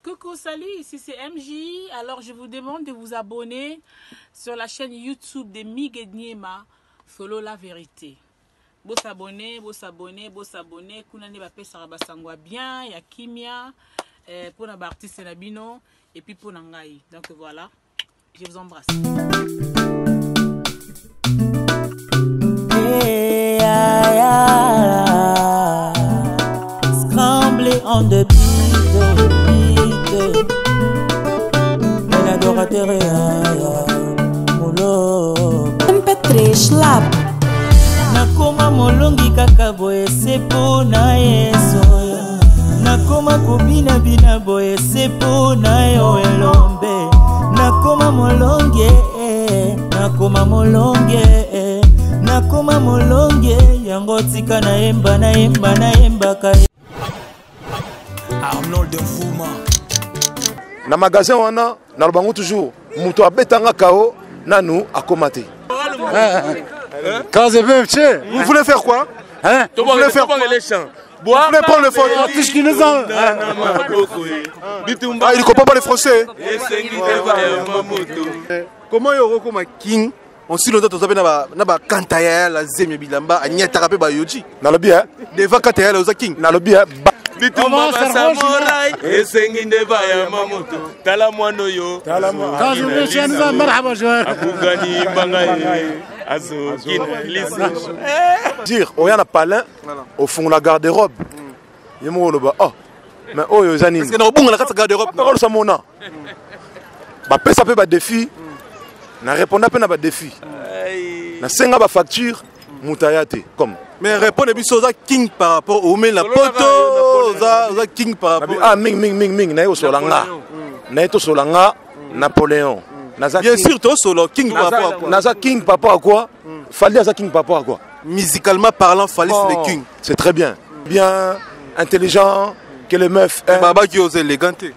Coucou, salut, ici c'est MJ. Alors je vous demande de vous abonner sur la chaîne YouTube de Miguel Niema, Solo la vérité. Bo s'abonner, bo s'abonner, bo s'abonner. Kuna nde bapesaka basango ya bien, ya kimia, eh, pona ba artiste na bino et puis pona ngai. Donc voilà, je vous embrasse. Hey, yeah, yeah. Scramblé en deux beat, beat. Un adorateur, yeah, yeah. Molo. MP3 Lab. Nakoma molongi kaka boye se mpo na Yesu. Nakoma kobina-bina boye se mpo na yo elombe. Nakoma molongi, eh, nakoma molongi, eh, nakoma molongi. Yango tika nayemba, nayemba, nayembaka. Arnold Mfuma. Na magasin wana naloba yango toujours, moto abetanga kao nanu akoma te. Vous voulez faire quoi? Hein? Vous voulez faire quoi? Vous voulez prendre le français? Tout ce qui nous a. Ah, il ne comprend pas le français. Comment yoro koma king? On si longtemps toza pe na ba kanta ya la zemi bilamba anyataka pe ba yoji. Nalobi, hein? Devant kanta ya la oza king. Nalobi, hein? Ba Bitumba ba samurai esengi nde baya mamoto tala mwana oyo akugani mbanga ye azokina liso. Dire oya na palin ofungola garde-robe ye moko oloba, oh mais oyo eza nini? Parce que na obunga na kati ya garde-robe. Bakolosa mona bapesa mpe badéfi, na réponda mpe na badéfi, nasenga bafacture, moto aya te comme. Mais répondre biso, oza king par rapport au na poto, oza king par rapport. Ah, mingi mingi mingi mingi naye kosola nga, naye tosola nga Napoléon. Naza Bien sûr tosolo king par rapport à quoi? Naza king par rapport à quoi? Fally aza king par rapport à quoi? Musicalement parlant, Fally c'est le king. C'est très bien. Bien intelligent que les meufs. Babaki oza élégant te.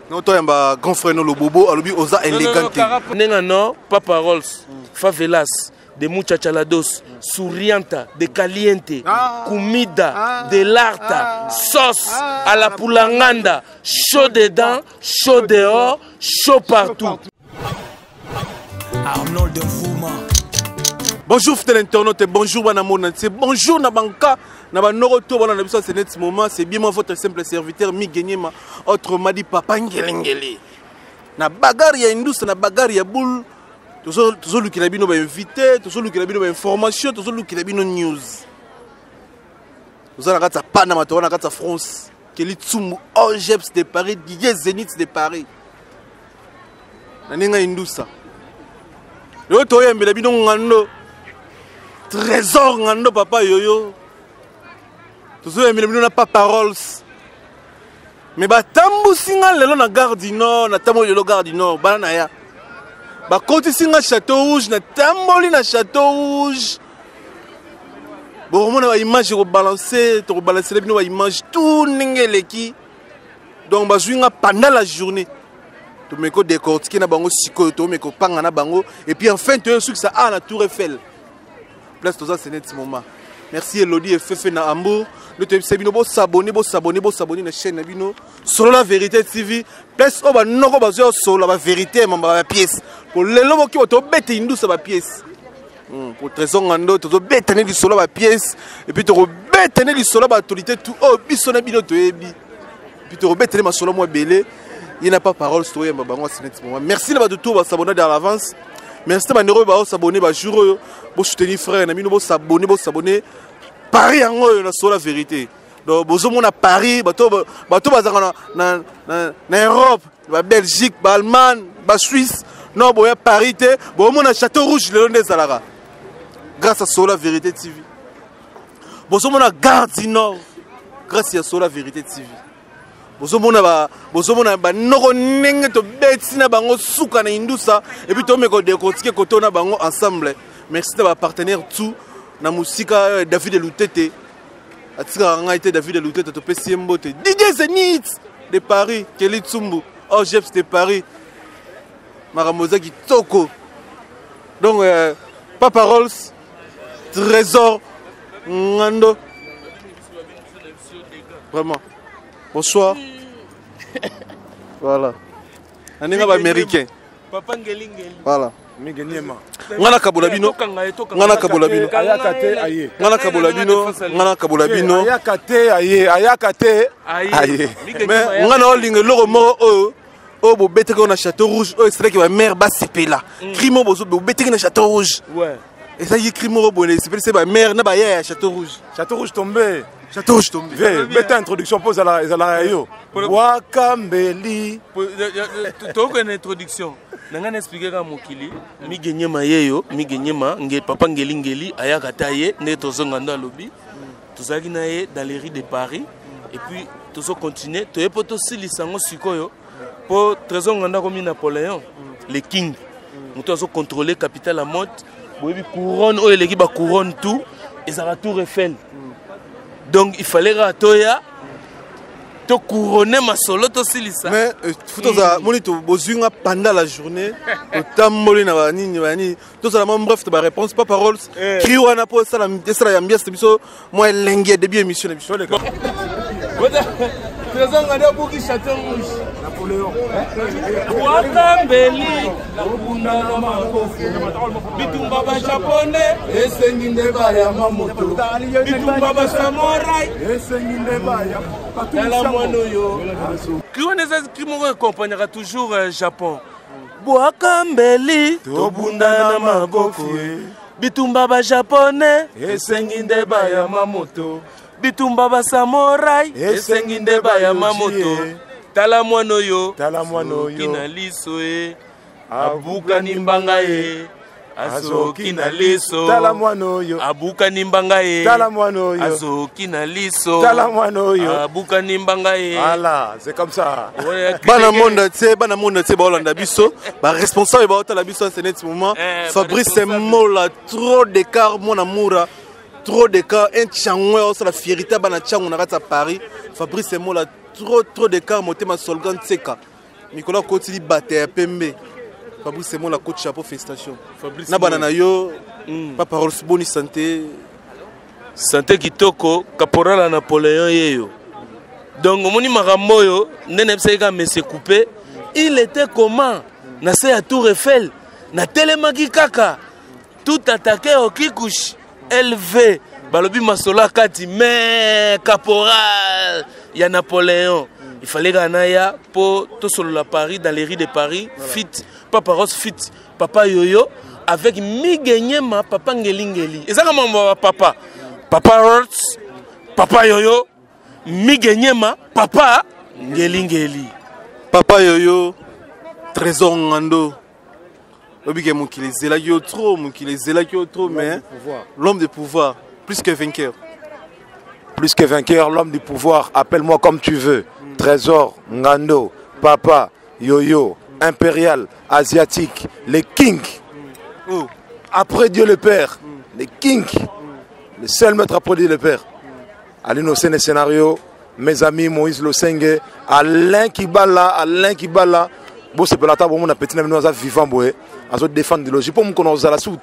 No toyamba grand frère no lobobo alobi oza élégant te. Nenga no Papa Rolls favelas de muchachalados surianta de caliente comida de l'arta sauce à la pulanganda chaud dedans, chaud dehors, chaud partout. Arnold Mfuma. Bonjour fidèle internaute, bonjour bana monde entier, bonjour na banka, na ba noroto bana na biso c'est net moment, c'est bien moi votre simple serviteur Miguenyema, autrement dit papa Ngelengele. Na bagarre ya industrie, na bagarre ya boule, tozo lukela bino ba invité, tozo lukela bino ba information, tozo lukela bino news. Toza na kati ya Panama, toza na kati ya France, Kelly Tsumbu, Ogeps de Paris, Didier Zenith de Paris. Na ndenge ya indusa. Lelo toyembela bino ngando. Trésor ngando papa yoyo. Tozoyembela bino na papa Rolls. Mais batambusi nga lelo na Gare du Nord, na tamboli lelo Gare du Nord, bana na ya. Bakotisi nga Château Rouge, na tamboli na Château Rouge. Bokomona ba image ekobalancer, tokobalancela bino ba image tout ndenge eleki. Donc bazwi nga pendant la journée. Tomeko décortiquer na bango sikoyo, tomeko panga na bango et puis enfin toyo sukisa a na Tour Eiffel. Place toza c'est net moment. Merci Elodie et Fefe na Hambourg. Le toyebisa bino bo s'abonner, bo s'abonner, bo s'abonner na chaîne na bino. Solo la vérité TV. Place oyo ba noko bazwa solo ba vérité mamba ba pièce. Ko lelo boki to bete indusa ba pièce. Pour Trésor Ngando tozo bete ne lisolo ba pièce et puis to bete ne lisolo ba actualité tout oh biso na bino toyebi. Puis to bete ne masolo mo belé. Il n'a pas parole story ya bango c'est net moment. Merci na ba tout ba s'abonner dans l'avance. Merci ba ndero ba s'abonner ba jour oyo bo soutenir frère na bino bo s'abonner, bo s'abonner. Paris yango oyo na solo la vérité. Donc bozomona Paris bato bato bazaka na Europe, ba Belgique, ba Allemagne, ba Suisse. Non boya Paris te, bomona Château Rouge lelo nde ezalaka. Grâce à Solo la vérité TV. Bozomona Gare du Nord grâce à Solo la vérité TV. Bozomona ba, bozomona ba noko ndenge tobeti na bango suka na indusa et puis tomeko décortiquer koto na bango ensemble. Merci na ba partenaire tout na musika David Lutete. Atikaka ngai te David Lutete topesi ye mbote. Didier Zenith de Paris, Kelly Tsumbu, Ogeps de Paris. Makambo eza kitoko. Donc Papa Rolls, Trésor Ngando. Vraiment. Bonsoir. Voilà, na ndenge baaméricain. Papa Ngelingeli. Voilà. Mingi niema. Nga nakabola bino, nga nakabola bino, Ayaka te, aye. Nga nakabola bino, nga nakabola bino. Ayaka te, aye. Ayaka te, aye. Mais nga na olinga eloko moko oyo oyo bobetaki oyo na Château Rouge, oyo esalaki bamare basepela. Cri moko bobetaki na Château Rouge, ezalaki cri moko boye esepelisi bamare na bayaya ya Château Rouge. Château Rouge tombé. Château Rouge tombé. Ve, beta introduction mpo ezala ezalaka ya yo. Bwakambeli. Tokende introduction na ngai, na expliquer kaka mokili. Migenyema yeyo, Migenyema nge, papa Ngelingeli ayaka ta ye ndenge tozonga ndo alobi. Tozalaki na ye dans les rues de Paris et puis tozocontinue, toye mpo tosilisa yango sikoyo, mpo Trésor Ngando akomi Napoléon le King, moto azocontrôle capitale ya mode. Boyebi couronne oyo eleki bacouronne tout ezalaka Tour Eiffel. Donc il fallait kaka toya tocouronne masolo, tosilisa. Mais faut tozala moni to bozwi nga pendant la journée, totamboli na banini banini, tozala mwa bref to baréponse pas paroles. Cri wana mpo esala esala ya ambiance biso mwa elengi ya début émission na biso. Trésor Ngando abuki Château Rouge. Wakambeli nakobunda na makofi, bitumba bajaponais esengi nde bayama moto, bitumba basamorai esengi nde baya. Tala mwana oyo, cri wana eza cri moko accompagnaka toujours Japon. Bwakambeli tobunda na makofi, bitumba bajaponais esengi nde bayama moto, bitumba basamorai esengi nde bayama moto. Tala mwana oyo, Tala mwana oyo. azoki na liso ye, abukani mbanga ye, azoki na liso. Tala mwana oyo. Abukani mbanga ye. Tala mwana oyo. Azoki na liso. Tala mwana oyo. Abukani mbanga ye. Voilà, c'est comme ça. Bana monde entier, bana monde entier baolanda biso, baresponsable baotala biso en ce moment. Fabrice Baresponsable. Mola, trop d'écart, mwana mura, trop d'écart, un changwe osala fierité ya bana Chango na kati ya Paris. Fabrice Mola, trop trop d'écart, motema solgan tseka mikolo akotili bate ya pembe. Fabrice Mola, coach, chapeau, félicitation. Fabrice Na bana Mola. na yo. Pa parole, boni santé? Santé kitoko, caporal ya Napoléon yeyo. Donc omoni makambo oyo nde nayebisaki kaka monsieur Coupé, il était comment na se ya Tour Eiffel, natelemaki kaka tout attaqué okikush lv, balobi masolo akati. Mais caporal ya Napoléon, il fallait kaka naya mpo tosolola Paris, dans les rues de Paris. Fit Papa Ros, fit Papa Yoyo avec Migenyema, Papa Ngelingeli. Ezaka mambo ya papa, Papa Rots, Papa Yoyo, Migenyema, Papa Ngelingeli. Papa Yoyo, Trésor Ngando, obike mokili ezelaki yo trop, mokili ezelaki yo trop. Mais l'homme de pouvoir, plus que vainqueur. Plus que vainqueur, l'homme du pouvoir, appelle-moi comme tu veux. Trésor, Ngando, Papa, Yoyo, Impérial, Asiatique, les Kings. Oh. Après Dieu le Père, les Kings. Le seul maître après Dieu le Père. Alino Sene scénario, mes amis Moïse Losenge, Alain Kibala, Alain Kibala. Bon, c'est pas bon, mon petit ami, nous vivant, boé. Azo défendre logique. Pour nous, on a la sous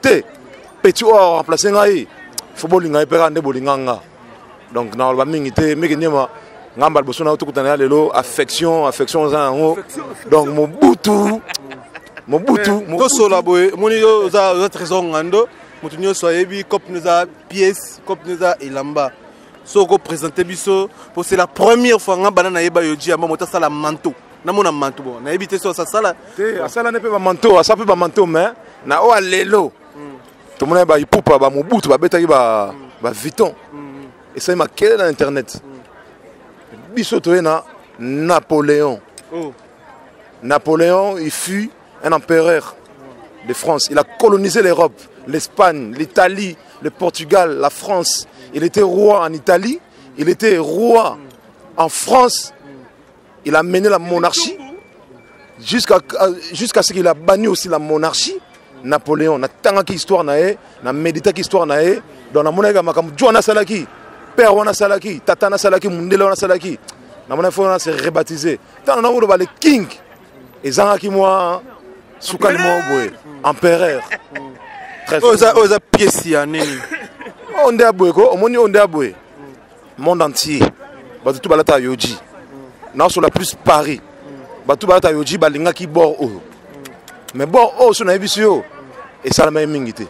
Petit, oh, remplacer ngai. Faut bolinga, epera nde bolinga nga. Donc, na mingi te, mingi nyema. Ngamba liboso na tokutana ya lelo, affection, affection oza yango. Donc Mobutu, Mobutu. Tosola boye, omoni yo oza Trésor Ngando, moto nyonso ayebi cope no eza pièce, cope no eza elamba. So okoprésente biso po c'est la première fois nga bana nayeba yo ji yamba moto asala manteau, namona manteau. Bon, nayebi te so asasala. Te, asala ne mpe bamanteau, asala mpe bamanteau, mais na oyo alelo tomona baipupa bamobutu babetaki baVuitton, esali makele na internet. Biso toye na Napoléon. Oh. Napoléon, il fut un empereur de France. Il a colonisé l'Europe, l'Espagne, l'Italie, le Portugal, la France. Il était roi en Italie, il était roi en France. Il a mené la monarchie jusqu'à ce qu'il a banni aussi la monarchie. Napoléon, natangaki histoire na ye, na méditaki histoire na ye. Donc namonaki makambo jo wana asalaki, père wana asalaki, tata wana asalaki, mundele wana asalaki. Namonaki fo wana se rebaptiser. Ntango nakoloba le King, ezangaki mwa sukali moko boye, empereur. Oyo eza pièce ya nini? Oyo nde aboye ko, omoni oyo nde aboye, monde entier bato tu balataka Yohji. Naosola plus Paris. Bato balata Yohji balingaki bord oyo. Mais bord oyo so nayebisi yo esalamaki mingi te.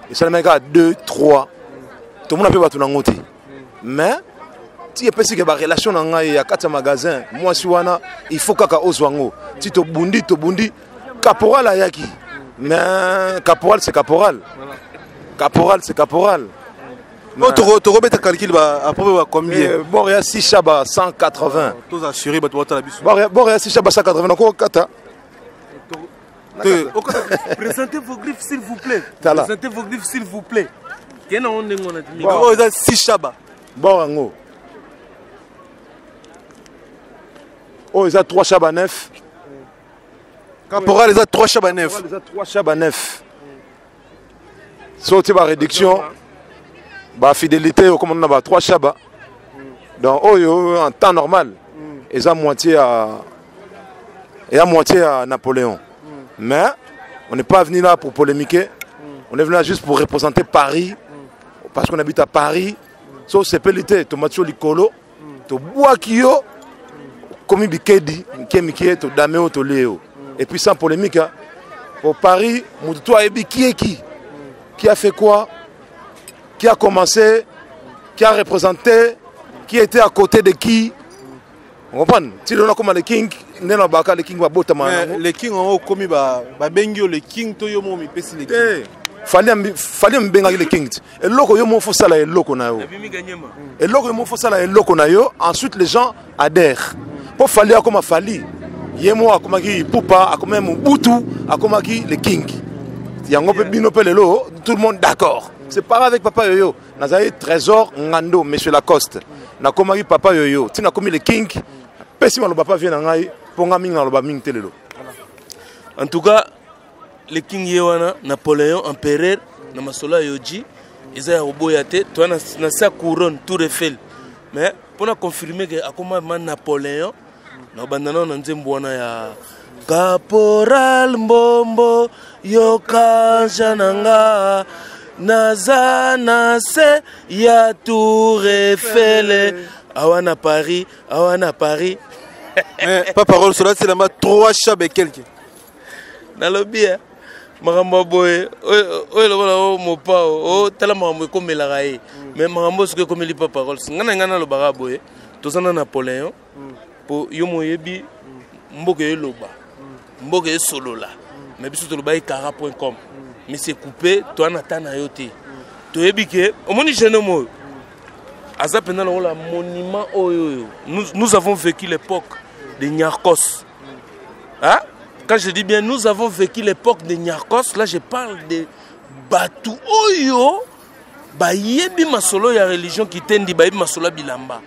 Esalamaki kaka 2 3. Tomona mpe bato nango te. Mais ti epesi ke barelation na ngai ya kati ya magasin mwasi wana il faut kaka ozwa yango ti tobundi tobundi caporal ayaki mais caporal c'est caporal caporal c'est caporal. Bon, tokobeta calcul après ba combien? Bord ya 6 ba 180. Toza assuré bato batala biso. Bord ya 6 ba 180 nakokata. Présentez vos griffes, s'il vous plaît. Tala. Présentez vos griffes, s'il vous plaît. Kena on ndenge wana ti. Oyo eza 6 shaba. Bord yango oyo eza 3 shaba 9. Caporal eza 3 shaba 9. Eza 3 shaba 9. So otie baréduction, bafidélité, okomona na ba 3 shaba. Donc oyo en temps normal eza moitié ya eya moitié ya Napoléon. Mais on n'est pas venu là pour polémiquer, on est venu là juste pour représenter Paris, parce qu'on habite à Paris. So osepeli te, tomati yo likolo, tobwaki yo, komi bikedi mike mike, todame oyo tolie yo. Et puis sans polémique, hein. Au Paris, moto to ayebi qui est qui, qui a fait quoi, qui a commencé, qui a représenté, qui était à côté de qui. On comprend ti lelo nakoma le king nde na baka le king babotama nango. Le king yango okomi, babengi yo le king to yo moko mipesi le king? Te, Fally amibengaki le king ti. Eloko yo moko fosala eloko na yo. Abimi Ganyema. Eloko yo moko fosala eloko na yo, ensuite les gens adhèrent. Mpo Fally akoma Fally, ye moko akomaki Pupa, akomaki Mobutu, akomaki le king. Yango mpe bino mpe lelo tout le monde d'accord. C'est pareil avec papa Yoyo. Nazali Trésor Ngando, monsieur Lacoste, nakomaki papa Yoyo ti nakomi le king. Pesi maloba pa vie na ngai mpo nga mingi naloba mingi te lelo. En tout cas, le king ye wana, Napoléon empereur na masolo ya Yohji eza ya koboya te. Toa na sa couronne tour Eiffel, mais mpona confirmer ke akoma ma Napoléon, na obanda nano na nzembo wana ya Caporal Mbombo: yokanja na nga, naza na se ya tour Eiffel awa na Paris, awa na Paris. Mais papa Rolls, olati 3 shaba et quelque. Nalobi e makambo ya boye oyo lokola o mopao otala makambo ekomelaka ye, mais makambo oyo soki ekomeli papa Rolls, ngai na ngai nalobaka boye: toza na Napoléon mpo yo moyebi mboka eloba, mboka esolola. Mais biso toloba ekara.com, mais c'est coupé. Toa na ta na yo te, toyebi ke omoni jeune homme oyo aza mpenza lokola monument oyo oyo. Nous avons vécu l'époque de Niarcos, hein? Quand je dis bien nous avons vécu l'époque de Niarcos, là je parle de bato oyo bayebi masolo ya religion kitendi, bayebi masolo ya bilamba.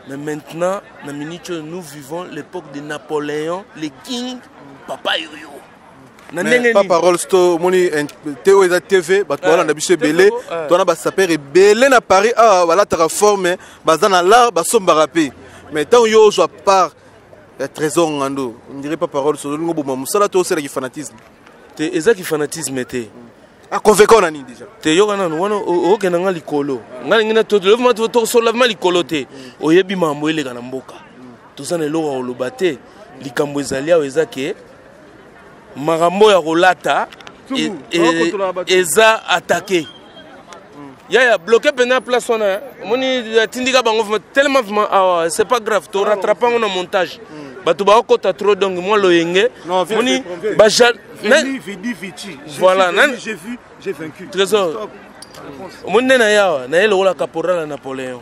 Mais maintenant, na minute oyo, nous vivons l'époque de Napoléon le king, papa Yoyo. Na ndenge Papa Rolls, to omoni te oyo eza TV, bato balanda biso ebele. Twana basapeurs ebele na Paris awa balataka forme, baza na l'art, basombaka mpe. Mais ntango yo ozwa part ya Trésor Ngando, on dirait papa Rolls ozolinga oboma mosala to osalaki fanatisme. Te, ezaki fanatisme te. Aconvaincre na nini déjà? Te, yoka nanu wana, okenda nga likolo, nga lingi na tosola ma likolo te. Oyebi makambo eleka na mboka, toza na eloko ya koloba te. Likambo ezali awa eza ke makambo ya kolata eza attaqué. Yaya bloqué mpena place wana, omoni atindika bango tellement vraiment awa. C'est pas grave, torattrape yango na montage. Bato baokota trop, donc mwa loyenge moni. Voilà. J'ai vu, j'ai vaincu. Trésor, omoni nde na ye awa, na ye lokola caporal ya Napoléon.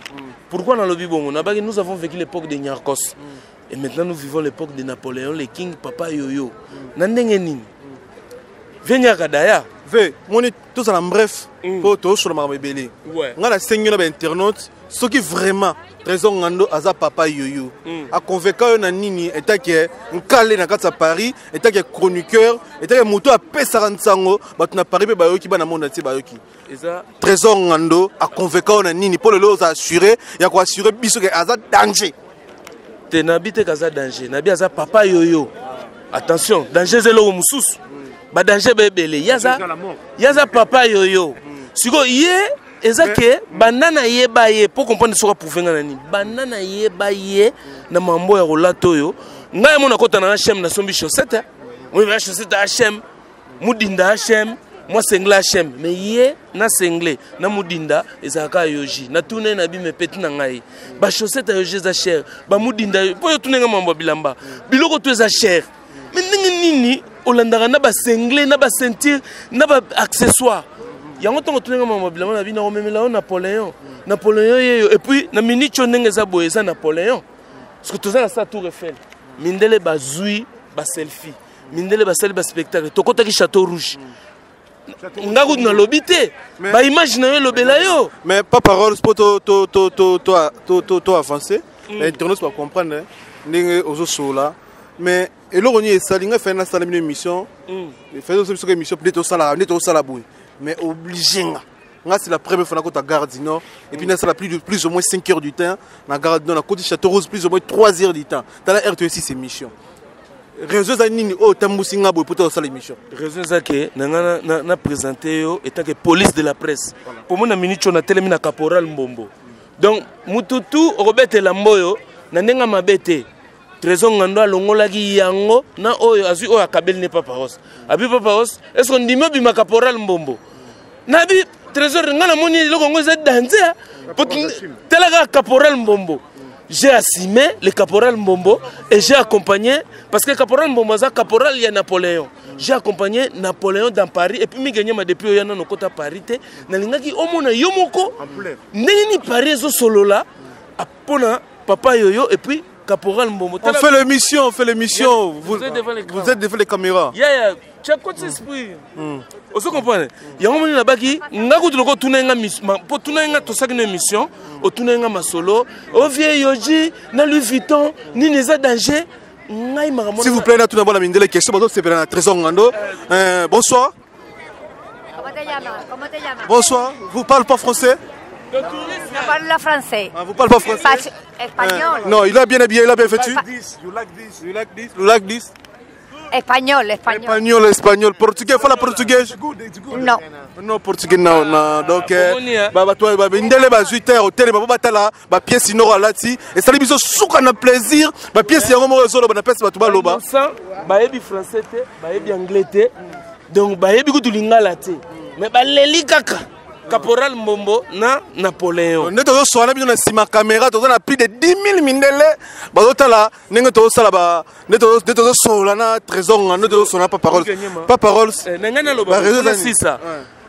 Pourquoi nalobi bongo? Nabaki nous avons vécu l'époque de Niarcos et maintenant nous vivons l'époque de Napoléon le king, papa Yoyo. Na ndenge nini venyaka daya? Ve moni tozala bref mpo tozosola makambo ebele. Ngai nasengi na bainternaute, soki vraiment Trésor Ngando aza papa Yoyo, aconvaincre yo na nini etake nkale na kati ya Paris, etake chroniqueur, etake moto apesaka nsango, bato na Paris mpe bayoki, bana monde entier bayoki? Eza Trésor Ngando aconvaincre yo na nini mpo lelo oza assuré ya koassure biso ke aza danger? Te, nabi te kaza danger, nabi aza papa Yoyo. Attention, danger eza eloko mosusu, badanger baebele. Ye aza papa Yoyo. Sikoyo ye Eza ke banda nayeba ye, mpo comprendre soki aprouve nga na nini, banda nayeba ye na mambo ya kolata oyo, ngai yamo nakota na HM, nasombi chaussette, oyo chaussette HM, mudinda HM, mwa sengle HM. Mais ye na sengle na mudinda ezalaka Yohji. Natuna ye na bime peti na ngai, bachaussette ya Yohji eza cher, bamudinda mpo yo tuna nga mambo ya bilamba, biloko to eza cher, mais ndenge nini olandaka na basengle, na baceinture, na baaccessoire yango? Ntongo tunanga mambo ya bilamba na bino, akomemela yo Napoléon, Napoléon yeyo. Et puis na minute oyo, ndenge eza boye, eza Napoléon, parce que toza na sa Tour Eiffel, mindele bazwi baselfie, mindele basali baspectacle. Tokɔtaki Château Rouge, nga kutu nalobi te, baimage na yo elobela yo. Mais pas parole po to avancer, internaute bacomprendre ndenge ozosola. Mais eloko nini esali ngai fai nasala bino émission? Fai tosala biso émission nde tosalaka, nde tosala boye, mais oblige nga. Nga, c'est la première fois nakota Gare du Nord, et puis nasala plus ou moins 5 heures du temps na Gare du Nord. Nakoti Château Rose plus ou moins 3 heures du temps. Tala R6 émission, réseau eza nini oyo otambusi nga boye po tosala émission? Raison eza ke na nga na présente yo etant que police de la presse. Po mona minute oyo natelemi na caporal Mbombo, donc mututu okobetela mboyo na ndenge ya mabe te. Trésor Ngando alongolaki yango na oyo azwi, oyo akabeli ne Papa Ros. Abi Papa Ros, est ce que ondimi obima caporal Mbombo? Nabi Trésor, nga namoni eloko yango eza danger. Tala kaka caporal Mbombo. J'ai assumé le caporal Mbombo et j'ai accompagné, parce que caporal Mbombo aza caporal ya Napoléon. J'ai accompagné Napoléon dans Paris. Et puis Miganyama, depuis oyo nano kota Paris te, nalingaki omona yo moko ndenge ni Paris ezosolola mpona papa Yoyo et puis caporal Mbombo. On fait l'émission, on fait l'émission. Vous êtes devant l'écran. Vous êtes devant les caméras. Yeah. Tu as quoi esprit? Ozo comprendre? Yango moni nabaki nga kutu loko tuna nga, po tuna nga, tosaki na émission, otuna nga masolo ovie Yohji na Louis Vuitton, nini eza danger, ngai makambo. S'il vous plaît, natuna bona mindele question bazosepela na Trésor Ngando. Bonsoir. ¿Cómo te llamas? ¿Cómo te llamas? Bonsoir, vous parlez pas français? No parlo français. Ah, vous parlez pas français? Español. Non, il a bien habillé, il a bien vêtu. You like this, you like this. You like this? Español, español. Espagnol, espagnol, portugais, fala portugais? No. Non, portugais, non, non. Donc, Bomoni, hein. bato mindele bazwi terre otelema po batala bapièce noko alati, esali biso suka na plaisir. Bapièce yango moko ezoloba na pièce, bato baloba. Innocent, bayebi français te, bayebi anglais te, donc bayebi kutu lingala te, mais baleli kaka caporal Mbombo na Napoléon. Nde tozoswana bino na nsima caméra, toza na plus de 10 000 mindele bazotala ndenge tozosala nde tozosolola na Trésor Ngando, tozosolola na Paparole. Paparole. Na ngai naloba sisa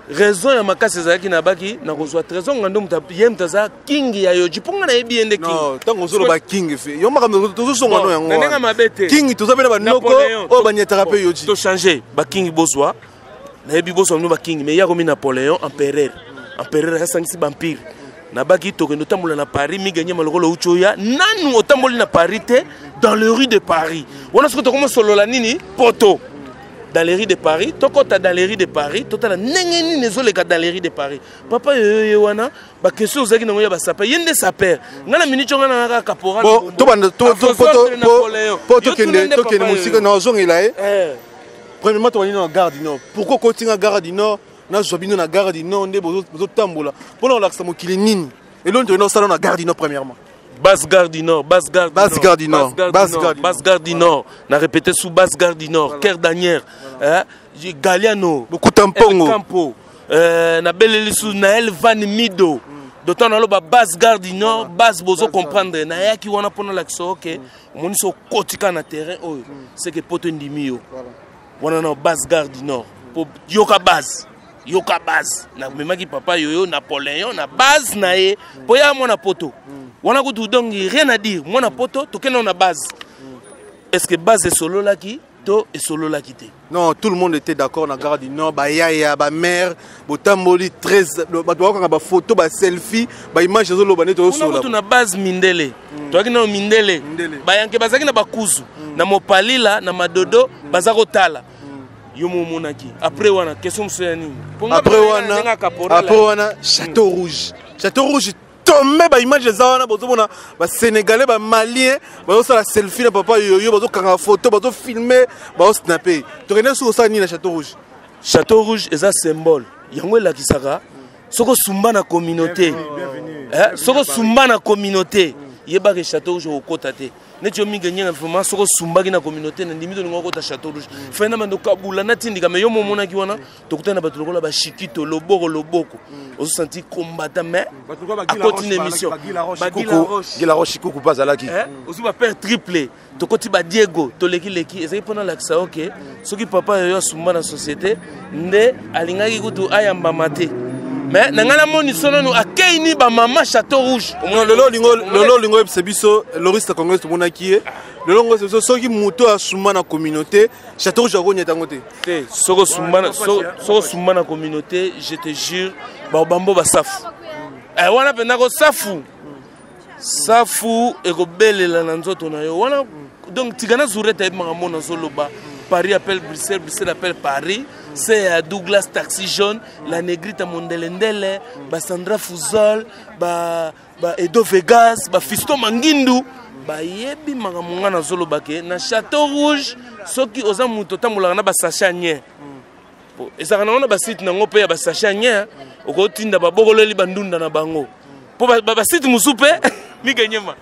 raison ya makasi ezalaki na baki na kozwa Trésor Ngando, moto ye moto aza king ya Yohji, mpo ngai nayebi ye nde king. Ntango ozoloba king, fe yo makambo tozosonga no yango. Na ndenge mabe te. King, toza mpe na banoko oyo banyataka mpe Yohji. Tochange baking, bozwa nayebi, bozwa bino baking, mais ya komi Napoléon empereur, empereur asangisi baempire. Nabaki tokende otambola na Paris, miganyema lokola outi oya nanu otamboli na Paris te, dans les rues de Paris wana. Soki tokomosolola nini poto dans les rues de Paris, tokɔta dans les rues de Paris, totala ndenge nini ezoleka dans les rues de Paris. Papa yoyo ye wana, baquestion ozalaki nango ya basaper, ye nde saper. Ngai na minute onga nanga kaka caporal. Bon, tobanda po tokende mosika na ozongela ye. Premièrement, tobandi na Gare du Nord. Pourquoi kotinga Gare du Nord? Nazwa bino na Gare du Nord nde bozotambola mpona kolakisa mokili nini? Eloni tokende osala na Gare du Nord premièrement? Basse Gare du Nord, Basse Gare du Basse Gare du Nord, Basse Gare du Nord, Basse Gare du Nord. Na répété sous Basse Gare du Nord, Cœur Danière, hein, Galliano, Bokuta Mpongo. Campo, na beleli sous Naël Van Mido. D'autant naloba Basse Gare du Nord, base bozo comprendre. Nayaki wana mpona lakisa, ok, omoni so okotika na terrain oyo, c'est que poto ndimi yo. Wana na Basse Gare du Nord. Po yoka base. Yoka base. Namemaki papa Yoyo Napoléon na base na ye. Po ya mwana poto. Wana kutu donc rien à dire. Mwana poto tokende na base. Est-ce que base esololaki to esololaki te? Non, tout le monde était d'accord na Gare du Nord. Bayaya, bamare, botamboli 13, bato bakokanga bafoto, baselfie, baimage ezoloba nde tozosola. Kutu na base mindele, toyaki nano mindele, bayanke bazalaki na bakuzu na mopalila na madodo, baza kotala yo mo omonaki. Après wana, question mosusu ya nini? Après wana, Château Rouge. Château Rouge tombe, baimage eza wana, bozomona Basénégalais, Bamalien bazosala selfie na papa Yoyo, bazokanga photo, bazofilme, bazosnape. Tokende soki kosala nini na Château Rouge? Château Rouge eza symbole, yango elakisaka. Soki osumba na communauté, soki osumba na communauté, yebaka Château Rouge okokota te. Neti yo mingi nyenga, vraiment, soki osumbaki na communauté, na ndimi tolinga okota Château Rouge. Fai na bando kabula natindika me yo momonaki wana, tokutani na bato lokola bashikito loboko loboko, ozosanti combattant, mais akoti na émission. Gila Roche Kuku mpe azalaki. Ozwi bapère triple, tokoti badiego, tolekileki. Ezalaki mpona lakisa oke soki papa yoyo asumba na société nde alingaki kutu ayambama te. Mais na ngai namoni so nanu akei ni bamama Château Rouge. Non, lelo olingo, lelo olingo oyebisa biso Loris la Congolaise, tomonaki ye lelo ngo biso. Soki moto asuma na communauté, Château Rouge akonyeta yango te? Te, soki osumba na communauté, je te jure, babambo basafu. Wana mpenza kosafu safu ekobelela na nzoto na yo wana. Donc tika na zureta yebi makambo nazoloba. Paris appelle Bruxelles, Bruxelles appelle Paris. C'est ya Douglas Taxi Jaune, la Negrita Mondelendele, basandra Fuzol, ba Edo Vegas, bafisto Mangindu bayebi makambo nga nazoloba ke na Château Rouge, soki oza moto otambolaka na basachet ya nye, ezalaka nango na basite nango mpe ya basachet ya nye, okotinda babokoleli bandunda na bango mpo basite mosusu mpe mikenyema.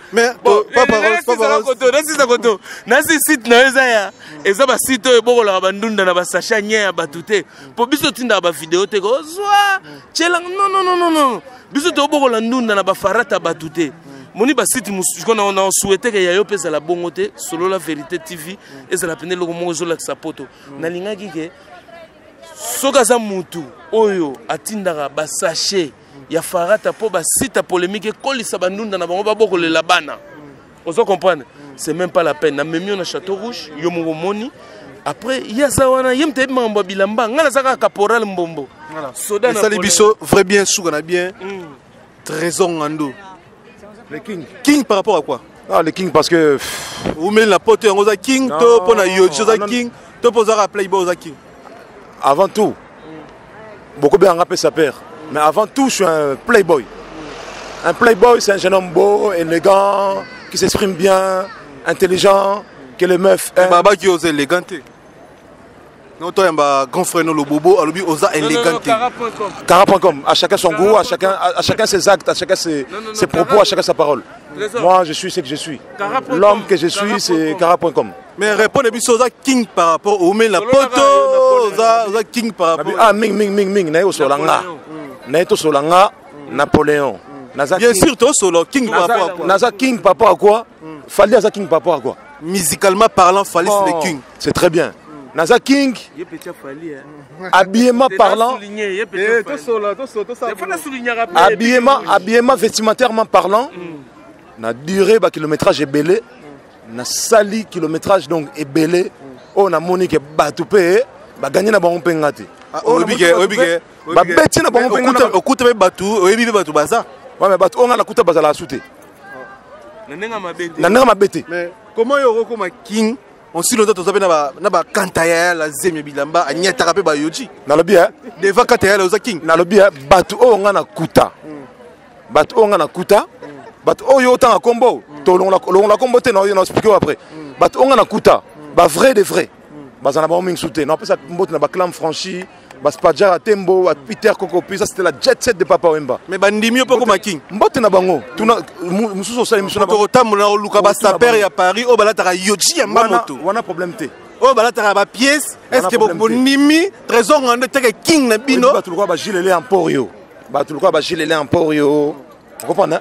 Nasisa koto nasi site na yo eza ya eza basite oyo ebokolaka bandunda na basachet ya nye ya bato te, mpo biso totindaka bavideo te kozwa tyelanga. Non, non, non, non, non, biso tobokola ndunda na bafarata bato te. Moni basite mosusu na osouhaite ke ya yo mpe ezala bongo te. Solola Vérité TV ezala pene eloko moko ezolakisa poto. Nalingaki ke soki aza mutu oyo atindaka basachet ya farata mpo basite ya polémique ekolisa bandunda na bango babokolela bana, ozo comprendre, c'est même pas la peine namemi yo na Château Rouge. Yo moko omoni après ye aza wana, ye moto ayebi makambo ya bilamba, ngai naza kaka caporal mbombo soda. Esali biso vrai bien, suka na bien. Trésor Ngando. Le King. King par rapport à quoi? Ah, le King parce que umeli na poto yango oza king, to mpo na yoji oza king, to mpo ozaka playboy oza king? Avant tout, beaucoup bien rappelé sa père, mais avant tout, je suis un playboy. Un playboy, c'est un jeune homme beau, élégant, qui s'exprime bien, intelligent, que les meufs aiment. Babaki oza élégant te. No toyamba grand frère no Lobobo alobi oza élégant te. Cara.com, à chacun son goût, à chacun ses actes, à chacun ses propos, à chacun sa parole. Moi, je suis ce que je suis. L'homme que je suis, c'est cara.com. Mais répondre biso, oza king par rapport omeli na poto, oza king par rapport? Ah, ming ming ming ming, naye osola nga, naye tosola nga Napoléon. Naza Bien sûr, tosolo king par rapport à quoi? Naza king par rapport à quoi? Fally aza king par rapport à quoi? Musicalement parlant, Fally, c'est le king. C'est très bien. Naza king habillement parlant, habillement vestimentairement parlant, na durée bakilométrage ebele nasali, kilométrage donc ebele oyo namoni ke bato mpe baganye na bango mpe nga te. Babeti na bango mpe. Okuta mpe bato, oyebi mpe bato baza. Ouais, bato oyo nga nakuta bazalaka su te. Na ndenge mabe te. Mais comment yo okokoma king osili oza toza mpe na bakanta ya la zemi bilamba anyataka mpe bayoji? Nalobi Devant kanta ya oza king? Nalobi bato oyo nga nakuta, bato oyo nga nakuta, bato oyo otanga kombo, tolongola kombo te, na explique oyo après. Bato oyo nga nakuta, bavrai de vrai, baza na bango mingi su te. Napesa mbote na baclame franchi, baspadjara Tembo, bapeter Kokopi. Ça, c'était la jet set de Papa Wemba. Mais bandimi yo mpe okoma king? Mbote na bango. Tuna mosusu osala émission na bango. Otambola na oluka basaper ya Paris oyo balataka yoji ya mbamoto. Wana problème te. Oyo balataka bapièce, est ce que bondimi Trésor Ngando eteke king na bino? Bato lokola bagilele Emporio, bato lokola bagilele Emporio, ocomprendre,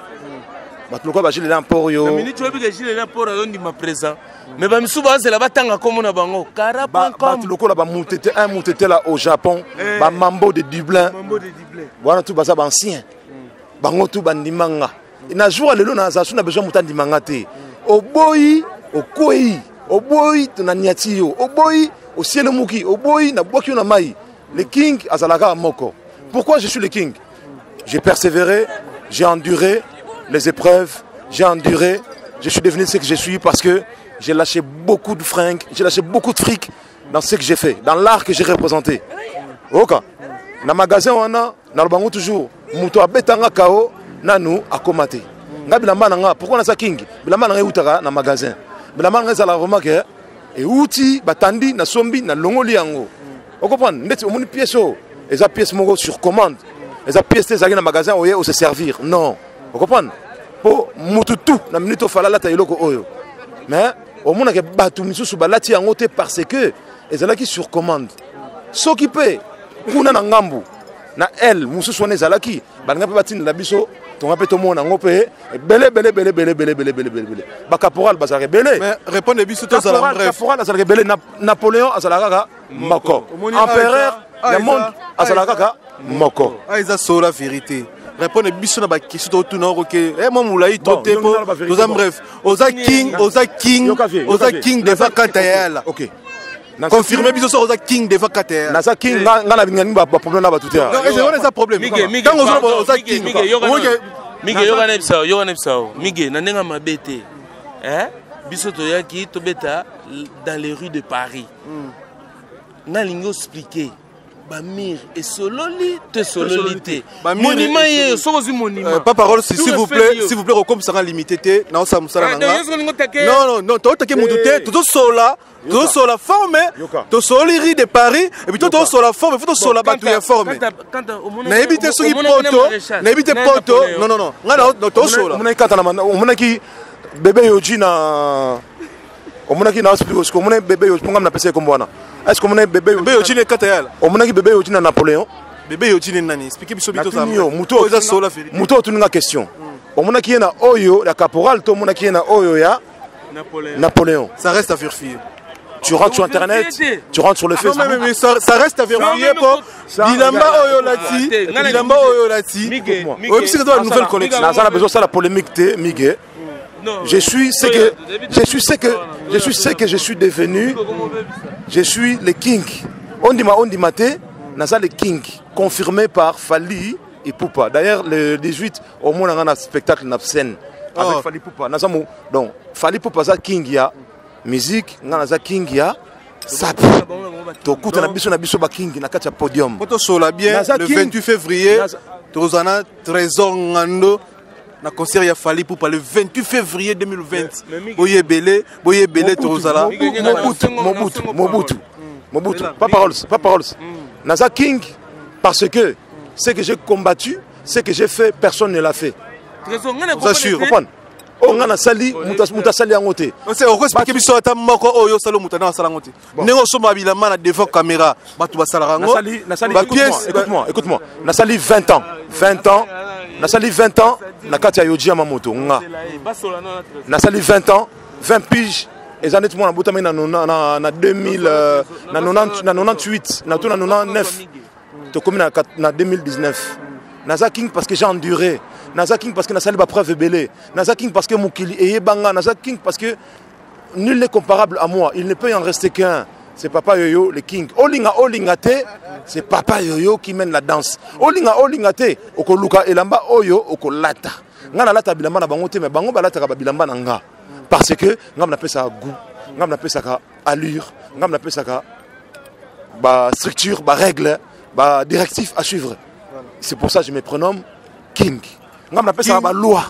bato lokola bagilele Emporio. Minute oyebi ke Gilele Emporio azondima présent, mais bamisusu bazela batanga kombo na bango. Bato lokola bamutete un mutete là au Japon, bamambo de Dublin wana tu baza baancien, bango tu bandima nga. Na jour ya lelo naza su na besoin moto andima nga te. Oboyi, okwei, oboyi, naniati yo, oboyi, osielemuki, oboyi, nabwaki yo na mai. Le king azalaka moko. Pourquoi je suis le king? J'ai persévéré, j'ai enduré les épreuves, j'ai enduré, je suis devenu ce que je suis parce que j'ai lâché beaucoup de fringues, j'ai lâché beaucoup de fric dans ce que j'ai fait, dans l'art que j'ai représenté. Oka na magasin wana, nalobango toujours, moto abetanga kao nanu akoma te. Nga bilamba na nga, pourquoi naza king? Bilamba na nga eutaka na magasin. Bilamba na nga ezala vraiment ke euti, batandi, nasombi, nalongoli yango. Ocomprendre? Ndeti omoni pièce oyo, eza pièce moko sur commande. Eza pièce te ezalaki na magasin oye ose servir. Non. Ocomprendre? Mpo mutu tout na minute ofala alata eloko oyo. Mais omonaka bato misusu balati yango te parce que ezalaki sur commande. Soki mpe kuna na ngambu na l mosusu wana ezalaki balinga mpe batindela biso tonga mpe tomona yango mpe ebele ebele ebele ebele ebele ebele ebele ebele ebele bacaporal bazalaka ebele. Mais répondre biso, tozala bref. Caporal azalaka ebele, Napoléon azalaka kaka moko. Empereur ya monde azalaka kaka moko. Ah, eza solo la vérité. Répondre biso na baquestion totuna okoke mwa molai to te, po toza bref. Oza king, oza king, oza king devant kanta yala. Ok, confirme biso soki oza king devant kata yala. Naza king. Nga na bingani baproblème na bato te. Wana eza problème ntango ozoloba oza king. Mige, yoka na biso, yoka na biso. Mige, na ndenge mabe te, biso toyaki tobeta dans les rues de Paris. Nalingi oexpliquer bamire esololi to esololi te. Monument ye, soki ozwi monument. Pas parole, s'il vous plaît, s'il vous plaît. Okomisanga limité te, naosala mosala na nga. Non, non, non, tootake mutu te. Tozosola, tozosola forme, tosoli rue de Paris et puis to tozosola forme, faut tosola bato ya forme. Nayebi te soki poto, nayebi te poto. Non, non, non, ngai tosola. Omonaki kata, omonaki bébé Yoji na, omonaki na, omonaki bébé Yoji mpo ngam napesa ye kombo wana. Est ce que omonaki bébé Bébé Yoji ne kata yala? Omonaki bébé Yoji na Napoléon? Bébé Yoji ne nani? Explique biso, biso. Yo mutu eza sola vérité. Mutu otuninga question, omonaki ye na oyo ya caporal to omonaki ye na oyo ya Napoléon? Ça reste à vérifier. Tu rentres sur internet, tu rentres sur le Facebook. Non, mais ça, ça reste à vérifier po bilamba oyo lati, bilamba oyo lati oyebisi que nouvelle collection. Naza na besoin la polémique te, Mige. Je suis ce que je suis, ce que je suis, ce que je suis devenu. Je suis le king. Ondima, ondima te, naza le king, confirmé par Fally Ipupa. D'ailleurs, le 18 au moins na spectacle na scène avec Fally Ipupa. Naza mo, donc Fally Ipupa aza king ya musique, nga naza king ya sape. Tokutana biso na biso baking na kati ya podium. Po tosola bien, le 28 février tozala na Trésor Ngando na concert ya Fally Ipupa le 28 février 2020. Boyebele, boyebele, tozala. Mobutu, Mobutu, Mobutu, Mobutu. Pas paroles, pas paroles. Naza king parce que ce que j'ai combattu, ce que j'ai fait, personne ne l'a fait. Oza sûr? Comprendre oyo nga nasali, moto asali yango te. Okoexpliquer biso ata moko oyo osali, moto anda asala yango te? Ndenge osomba bilamba na devant caméra, bato basalaka yango. Écoute-moi, écoute-moi. Nasali 20 ans, 20 ans, nasali 20 ans na kati ya Yohji Yamamoto. Nga nasali 20 ans, 20 pige. Eza neti mwana botami na 2000, na 98, na to na 99, tokomi na 2019. Naza king parce que j'ai enduré. Naza king parce que nasali bapreuve ebele. Naza king parce que mokili eyebanga. Naza king parce que nul n'est comparable à moi. Il ne peut y en rester qu'un, c'est Papa Yoyo le king. Olinga, olinga te, c'est Papa Yoyo qui mène la danse. Olinga, olinga te, okoluka elamba oyo okolata. Nga nalata bilamba na bango te, mais bango balataka babilamba na nga parce que nga napesaka goût, nga napesaka allure, nga napesaka bastructure, barègle, badirectif à suivre. C'est pour ça que je me prénomme king. Nga napesaka baloi.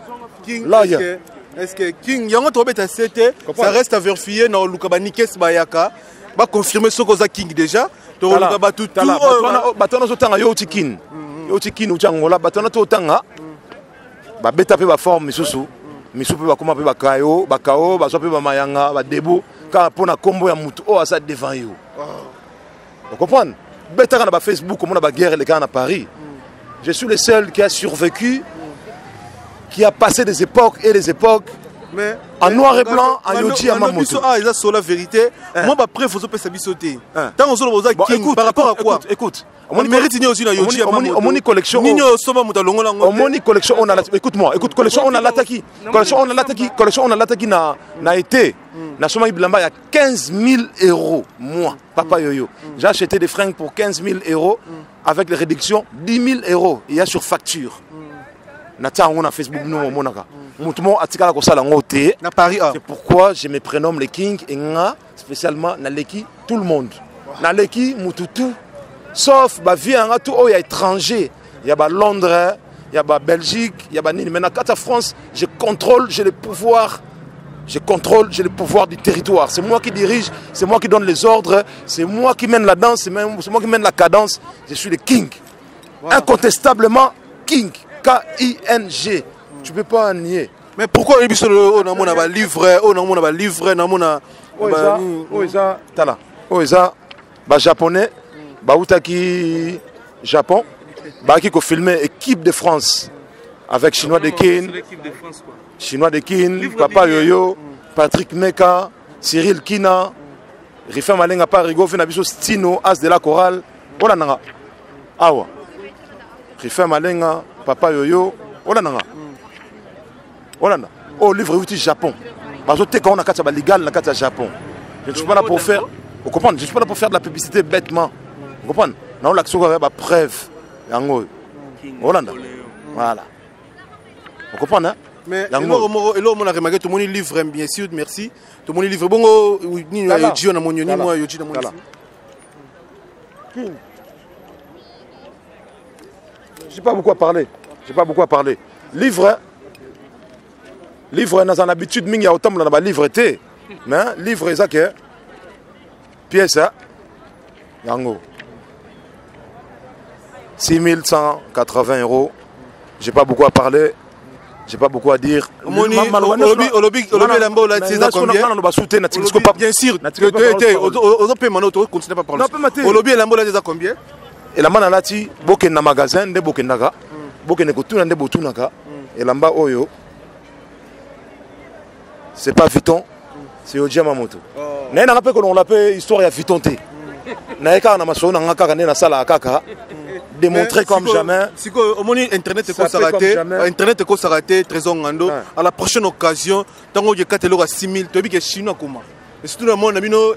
Lawyer. Est-ce que king yango tobeta se te? Ça reste à vérifier na oluka banikes bayaka baconfirme soki oza king. Déjà tokoluka bato. Bato wana ozotanga, yo outi Kine, yo outi Kine, outi Angola. Bato wana totanga babeta mpe baforme misusu misusu mpe bakóma mpe bakayo bakao, bazwa mpe bamayanga badebu kaka mpo na nkombo ya motu oyo aza devant yo. Ocomprendre? Betaka na bafacebook, omona baguerre elekaka na Paris. Je suis le seul qui a survécu, qui a passé des époques et des époques. Mais en noir et blanc, en Yohji Yamamoto. Ah, eza sola vérité. Moi, bapreuve ozopesa biso te. Ntango ozoloba oza king, par rapport à quoi? Écoute. Mérite nini ozwi na Yohji? Omoni collection nini osomba, moto alongola yango? Omoni collection on a, écoute-moi, écoute, collection on a lataki, collection on a lataki, collection on a lataki na été, nasomaki bilamba ya 15 000 euros. Moi, Papa Yoyo, j'ai acheté des fringues pour 15 000 euros, avec les réductions 10 000 euros. Il y a sur facture, natia yango na Facebook. Bino omonaka motu moko atikala kosala yango te. Na Paris, ah. C'est pourquoi je me prénomme le king. Et nga spécialement naleki tout le monde, naleki mutu tout sauf bavie yanga tout oyo ya étranger, ya balondres, ya babelgique, ya banini. Mais na kati ya France, je contrôle, j'ai le pouvoir. Je contrôle, j'ai le pouvoir du territoire. C'est moi qui dirige, c'est moi qui donne les ordres, c'est moi qui mène la danse, c'est moi qui mène la cadence. Je suis le king. Incontestablement King, K-I-N-G. Tu peux pas nier. Mais pourquoi oyebi biso oyo namona balivre, oyo namona balivre, namona Oyo eza, tala, oyo eza bajaponais bautaki Japon, bayaki kofilme équipe de France avec Chinois de Kin, Chinois de Kin, Papa Yoyo, Patrick Meka, Cyril Kina, Rifin Malenga, Parigo fe na biso, Stino As de la Chorale. Olandanga awa, Rifin Malenga, Papa Yoyo, olandanga, olanda oyo livre euti Japon, bazoteka ngo na kati ya baligal na kati ya Japon. Je ne suis pas là pour faire, vous comprenez, je ne suis pas là pour faire de la publicité bêtement, vous comprenez. Naolakisa kaka bapreuve yango oyo, olanda, voilà, vous comprenez, hein? Mais eloko moko, eloko moko na remarqué, tomoni livre, bien sûr, merci, tomoni livre bongo nini ya Yoji na moni nini mwa Yoji na moni. King. J'ai pas beaucoup à parler. J'ai pas beaucoup à parler. Livre, livre, naza na habitude mingi ya kotambola na balivre te. Mais livre eza ke pièce yango 6180 euros. J'ai pas beaucoup à parler. J'ai pas beaucoup à dire. Omoni, olobi elamba olati eza combien? Basu te, natikisi ko. Bien sûr, te, ozopema no, tokontinue pas parler. Olobi elamba olati eza combien? Elamba nalati, bokende na magasin nde bokendaka, bokende kotuna nde botunaka. Elamba oyo, c'est pas Vuitton, c'est Yohji Yamamoto. Naye nanga mpe kolongola mpe histoire ya Vuitton te. Naye kaka na masolo nanga kaka nde nasalaka kaka démontrer comme jamais. Sikoyo omoni internet ekosaka te, internet ekosaka te. Trésor Ngando, à la prochaine occasion, ntango oyo ekata eloko ya 6000, toyebi ke chinois akoma, surtout na mona bino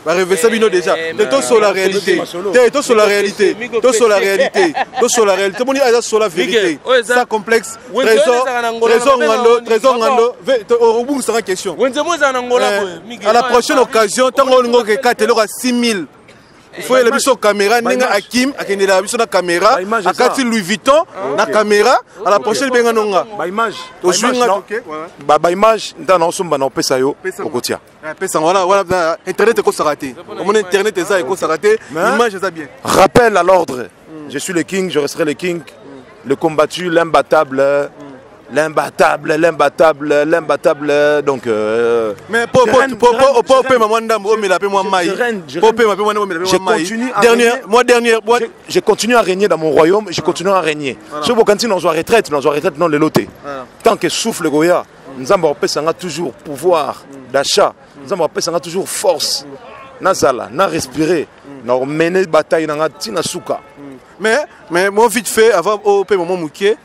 barevesa bino déjà te. Tosola réalité te, tosola réalité, tosola réalité, tosola réalité. Omoni, eza sola vérité sans complexe. Trésor, Trésor Ngando, Trésor Ngando, obungisaka question. À la prochaine occasion, ntango olingo okekata eloko ya 6000, il faut yela biso caméra ndenge Akim akendelaka biso na caméra, akati Louis Vuitton na caméra. À la prochaine, benga nonga. Baimage. Tozwi nga. Baimage nta na osomba na opesa yo, okotia. Pesa wana, wana internet ekosaka te. Omoni, internet eza ekosaka te, image eza bien. Rappel à l'ordre, je suis le king, je resterai le king, le combattu, l'imbattable, l'imbattable, l'imbattable, l'imbattable. Donc Mais po opema mwa ndambo, omela mpe mwa mai, po opema mpe mwa ndambo, omela mpe mwa mai. Dernière, moi dernière. Je continue à régner dans mon royaume, je continue à régner. Soki bokanisi nazwa retraite, nazwa retraite non lelo te. Tant que souffle koya, Nzambe apesanga toujours pouvoir d'achat, Nzambe apesanga toujours force, nazala na respirer, na omene bataille nanga ntina suka. Mais moi, vite fait, avant opema mwa moke.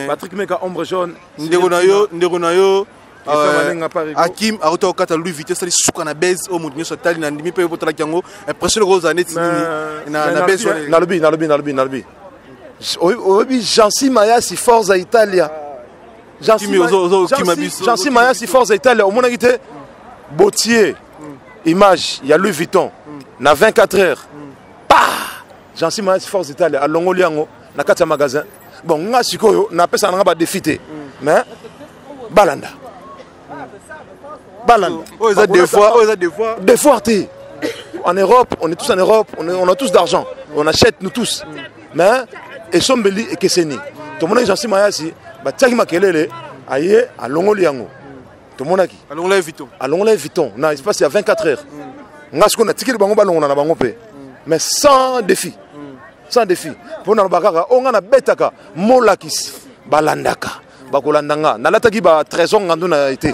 Patrick Meka, ombre jaune. Ndeko na yo, ndeko na yo Akim auta kokata Louis Vuitton, esali suka na base oyo moto nyonso atali na ndimi mpe botalaki yango. Impression loko ozala neti nini na base wana? Nalobi, nalobi, nalobi, nalobi, oyebi Jansi Mayasi, Forza Italia, Jansi Mayasi, Forza Italia. Omonaki te botie image ya Louis Vuitton na 24 heures pa Jansi Mayasi, Forza Italia, alongoli yango na kati ya magasin. Bon, nga sikoyo napesaka nanga badéfi te, mais balanda, balanda. Oyo eza devoir, oyo eza devoir. Devoir te. En Europe, on est tous en Europe, on a tous d'argent, on achète nous tous, mais esombeli ekeseni. Tomonaki Jansi Mayasi, batiaki makelele, aye alongoli yango, tomonaki. Alongola Vuitton. Alongola Vuitton na espace ya 24 heures. Nga sikoyo natikeli bango, balongola na bango mpe, mais sans défi, sans défi, mpo naloba kaka oyo nga nabetaka molakisi, balandaka, bakolanda. Nga nalataki ba Trésor Ngando na ete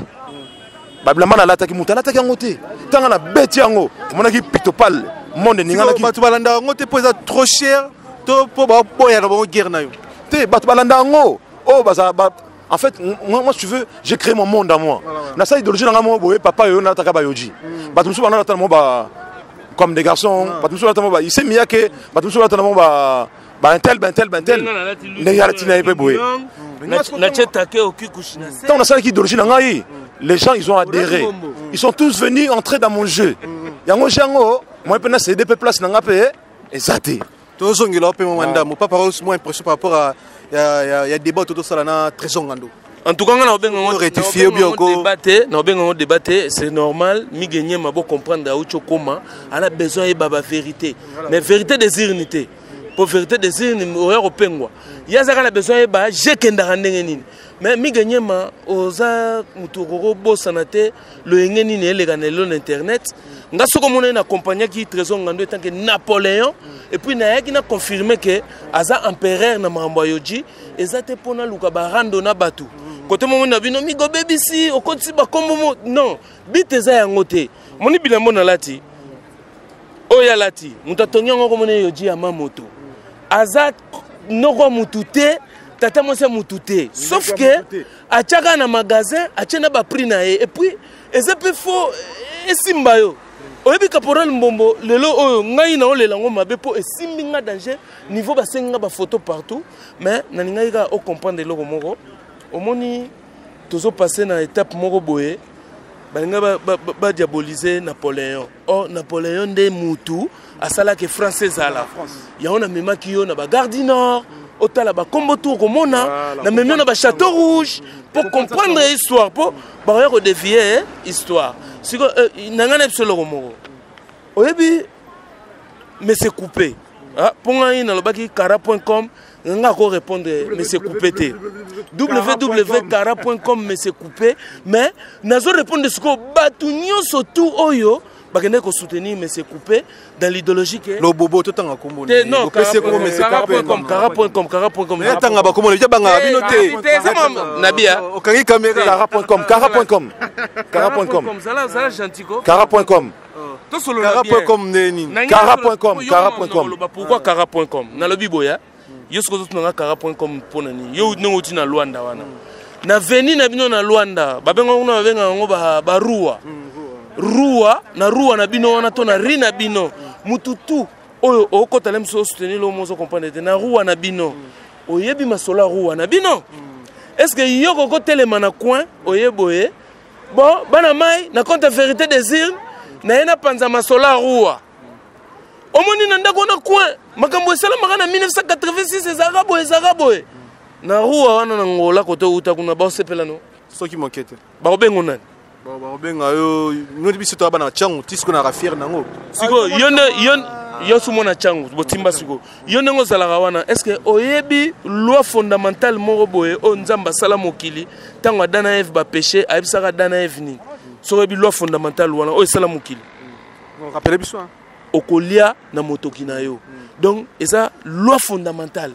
babilamba nalataki, moto alataki yango te. Ntango nabeti yango, omonaki pitopal monde eninganaki. Bato balandaka yango te mpo eza trop cher to mpo baboyaka bango guerre na yo? Te, bato balanda yango oyo bazala. En fait, moi, si tu veux, j'ai créé mon monde à moi. Na sa idéologie nanga mo boye, papa yo nataka ba Yohji, bato mosusu banalata mo ba Comme des garçons, bato mosusu balata mo ba Issey Miyake, bato mosusu balata mo ba intel, ba intel, ba intel, ndenge alati na ye mpe boye. Natie take okikushi na se. Ntango nasalaki idéologie na ngai, les gens, ils ont adhéré, ils sont tous venus entrer dans mon jeu. Yango jeu yango, moi mpe na cédé mpe place na nga mpe eza te. Tozongela mpe mwa ndambo. Papa Rose, mwa impression par rapport à ya débat to tosala na Trésor Ngando. En tout cas, nga na obenga ngo rectifier bien ko débat te, na obenga ngo débat te, c'est normal. Mige Nyema, bo comprendre, auti okoma, ala besoin yeba ba vérité, mais vérité des urnes te. Po vérité des urnes oya kopengwa. Ye azalaka na besoin yeba je kendaka ndenge nini. Mais Migue Nyema oza mutu okoki obosana te loyenge nini eleka na lelo na internet. Nga soki omona ye na accompagnaki Trésor Ngando etant que Napoléon et puis nayaki na confirmer que aza empereur na makambo ya Yoji eza te mpo naluka barando na bato kote momoni na bino Migue obebisi okotisi bakombo mo non bit eza yango te omoni bilambo nalati oyo alati moto atongi yango komona Yoji ya mamoto aza noko ya mutu te tata mwasi ya mutu te sauf que atiaka na magasin atie na baprix na ye et puis eza mpe fo esimba yo oyebi caporal mbombo lelo oyo ngai naolela yango mabe mpo esimbi nga danger niveau basengi nga bafoto partout mais nalingaki kaka ocomprendre eloko moko omoni tozopasse na étape moko boye balinga badiabolize napoléon or napoléon nde mutu asalaki france ezala yango namemaki yo na bagare du nord otala bakombo tu okomona namemi yo na bachateau rouge mpo comprendre histoire mpo bakoya kodevie histoire siko na ngai na biso eloko moko oyebi mais c'est coupé mpo ngai nalobaki kara point com nga ko répondre mais c'est coupé te www.kara.com mais c'est coupé mais nazo répondre sikoyo bato nyonso tout oyo bakendaki kosoutenir mais c'est coupé dans l'idéologie ke lobobo totanga kombo te non kara.com kara.com kara.com tanga bakombo na bangaka bino te te eza nabia okangi caméra kara.com kara.com kara.com zala zala gentil ko kara.com tosolola kara.com nde nini kara.com kara.com pourquoi kara.com nalobi boya yo soki ozotuna nga kara.com mpo na nini yo ndenge outi na lwanda wana na veni na bino na lwanda babengaka kuna babengaka yango baruwa ruwa na ruwa na bino wana to na ri na bino mutu tu oyo okota le mosu osoutenir lo mozo comprendre te na ruwa na bino oyebi masolo ya ruwa na bino est ce que yo kokotelema na coin oye boye bon bana mai na compte vérité des urnes na ye napanza masolo ya ruwa omoni na ndako wana coin makambo esalamaka na 1986 ezalaka boye ezalaka boye na ruwa wana na ngola kote outa kuna baosepela no soki moke te bakobengo nani bakobenga yo noti biso toya bana ntango ti sikoyo naka fiere nango sikoyo yo nde yo yo su mwana ntango botimba sikoyo yo ndenge ozalaka wana est ce que oyebi loi fondamentale moko boye oyo nzambe asala mokili ntango adam na eve bapeshe ayebisaka adam na eve nini soki oyebi loi fondamentale wana oyo esala mokili rappele biso okolia na motoki na yo donc eza loi fondamentale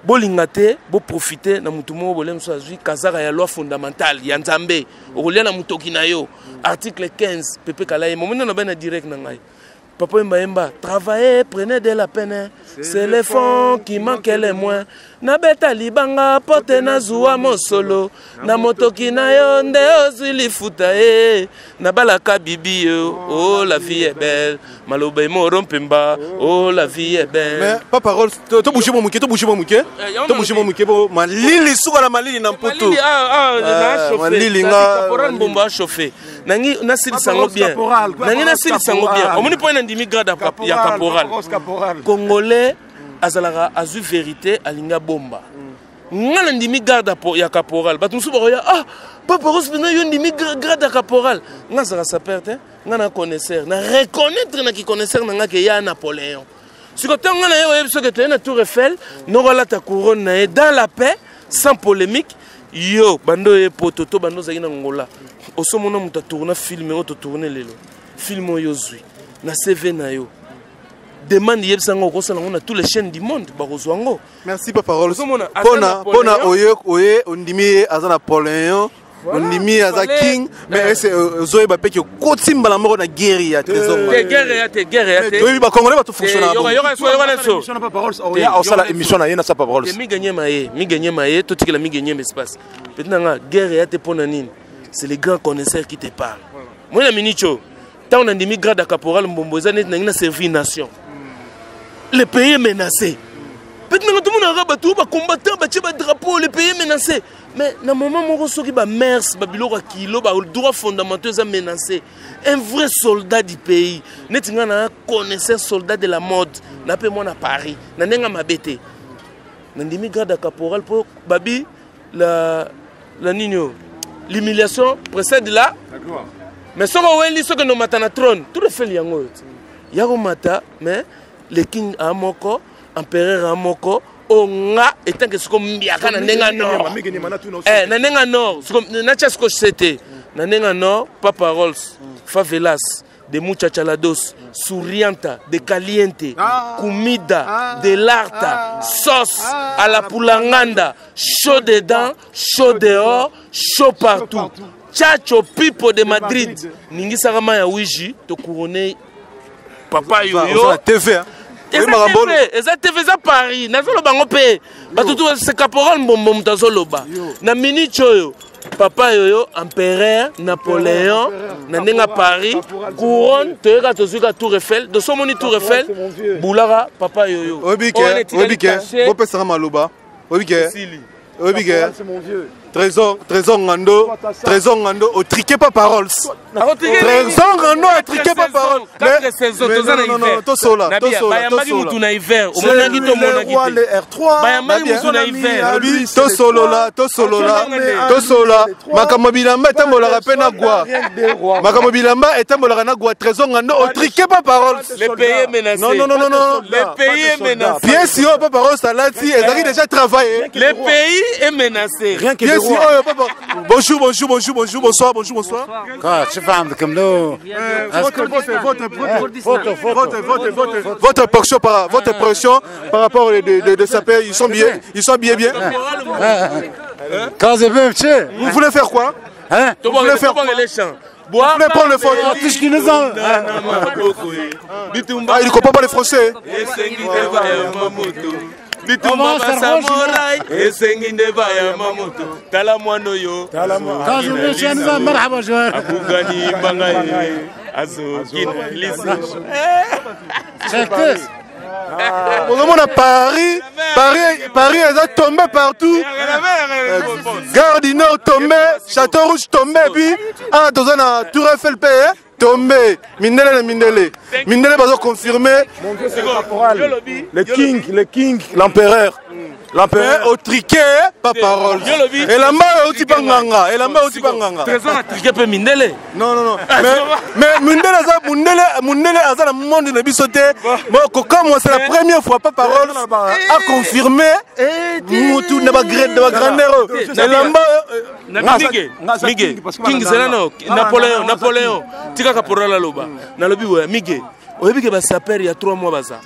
bolinga te boprofite na motu moko bolemi mosusu azwi kazaka ya loi fondamentale ya nzambe okolia na motoki na yo article 15 pepe kala ye momoni na bai na direct na ngai papa yemba yemba travailler prenez de la peine c'est le fond qui manque le moins nabeta libanga pote nazuwa mosolo na motoki na yo nde ozwi lifuta ye nabalaka bibi yo oh la vie est belle maloba emoro mpemba oh la vie est belle mais papa rol tobouge mwa moke tobouge mwa moke tobouge mwa moke po malili suka na malili na mputu malili nga caporal mbombo achauffe nangi nasilisa yango bien nangi nasilisa yango bien omoni mpo ye nandimi grade ya caporal congolais azalaka azwi vérité alingi abomba nga nandimi garde ya caporal bato mosusu bakoya ah papa rose mpena yo ndimi grade ya caporal nga azalaka saper te nga na connaisseur na reconnaître na kiconnaisseur na nga ke ya napoléon siko ntango nga na ye oyebi soki toye na tour eiffel noko alata couronne na ye dans la paix sans polémique yo bando oye poto to bando ozalaki na ngola osomona moto atourna filme oyo totourne lelo filme oyo ozwi na cv na yo demande yebisa ngo okosala yango na tous les chaînes du monde bakozwa yango merci papa Rolls pona pona oye oye ondimi ye aza napoléon ondimi ye aza king mais ese ozoyeba mpe ke okoti mbala moko na guerre ya trésor guerre ya te guerre ya te toyebi bacongolais bato fonctionna osala émission na ye na sa papa Rolls miganyema ye miganyema ye totikela miganyema espace petit na nga guerre ya te mpona nini c'est les grands connaisseurs qui te parlent moi na minicho ntango nandimi grade ya caporal mbombo eza neti nangi na servir nation le pays est menacé peti nanga tomonaka bato oyo bacombattant batie badrapeau le pays est menacé mais na moment moko soki bamers babiloko ya kilo badroit fondamentaux eza menacé un vrai soldat du pays neti ngai na connaisseur soldat de la mode na mpe mwana paris na ndenge mabe te nandimi grade ya caporal mpo babi la, la nini oyo l'humiliation précède la mais soki oweli soki nomata na trône tout efeli yango oyo ti ya komata mais le king a moko Empereur ya moko oyo nga etanke siko mbiaka na ndenge ya nord. Na ndenge ya nord siko natya siko se te na ndenge ya nord. Papa Rolls, favelas de muchachalados, surianta de caliente, comida de l'arta, sauce à la pulanganda, chaud dedans, chaud dehors, chaud partout. Chacho Pipo de Madrid, ningisaka mai ya wiji tocouronne papa yoyo. TV, hein. Eza TV, eza TV, eza Paris. Nazoloba yango mpe bato tu, se caporal Mbombo moto azoloba na minute oyo. Papa yoyo, empereur Napoléon na ndenge ya Paris, couronne toyeka tozwika Tour Eiffel. Doso omoni Tour Eiffel bulaka papa yoyo. Oyebi ke, oyebi ke, bopesaka maloba. Oyebi ke, oyebi ke, Trésor, Trésor Ngando, Trésor Ngando, otriqué pas paroles. Trésor Ngando atriqué pas parole. Quatre saisons, toza na hiver. Tosola, tosola. Bayambaki mutu na hiver, omonaki to omonaki te? Bayambaki mutu na hiver. Tosolola, tosolola, tosolola. Makambo bilamba etambolaka mpe na gwa, makambo bilamba etambolaka na gwa. Trésor Ngando otriqué pas parole. Le pays est menacé. Non, non, non, non, non. Le pays est menacé. Pièce oyo papa Rose alati ezalaki déjà travaillé. Le pays est menacé. Rien que pièce oyo papa. Bonjour, bonjour, bonjour, bonjour, bonsoir, bonjour, bonsoir. شوف عندكم لو Votre, votre, votre, votre, votre, votre, votre, votre portion par, votre pression par rapport de sa paix, ils sont bien, ils sont bien, bien. كازي بيمشي. Vous voulez faire quoi? ها. Vous voulez faire quoi? Les champs. Vous voulez prendre le photo? تشكي نظام. Ah, il ne comprend pas le français. Esengi nde bayamba moto, bitumba basamorai, esengi nde bayamba moto. Tala mwana oyo. كازي بيمشي نظام مرحبا جوار. Akugani banga ye azoki na liso. شكتس. Ozomona Paris, Paris, Paris eza tombé partout. Gare du Nord tombé, Château Rouge tombé, puis ah, toza na Tour Eiffel mpe tombé. Mindele na mindele, mindele bazo confirmer. Le king, le king, l'empereur, l'empereur. Otriqué pas parole. Elamba oyo euti mpa nganga, elamba euti mpa nganga. Trésor atrike mpe mindele. Non, non, non, mais mundele aza mundele, mundele aza na monde na biso te. Bon, kokamwa, c'est la première fois pas parole a confirmé mutu na bagrandeur oyo elamba. Na mige mige king zela na Napoléon, Napoléon tika caporal aloba. Nalobi boya mige, oyebi ke basaper ya 3 mois baza,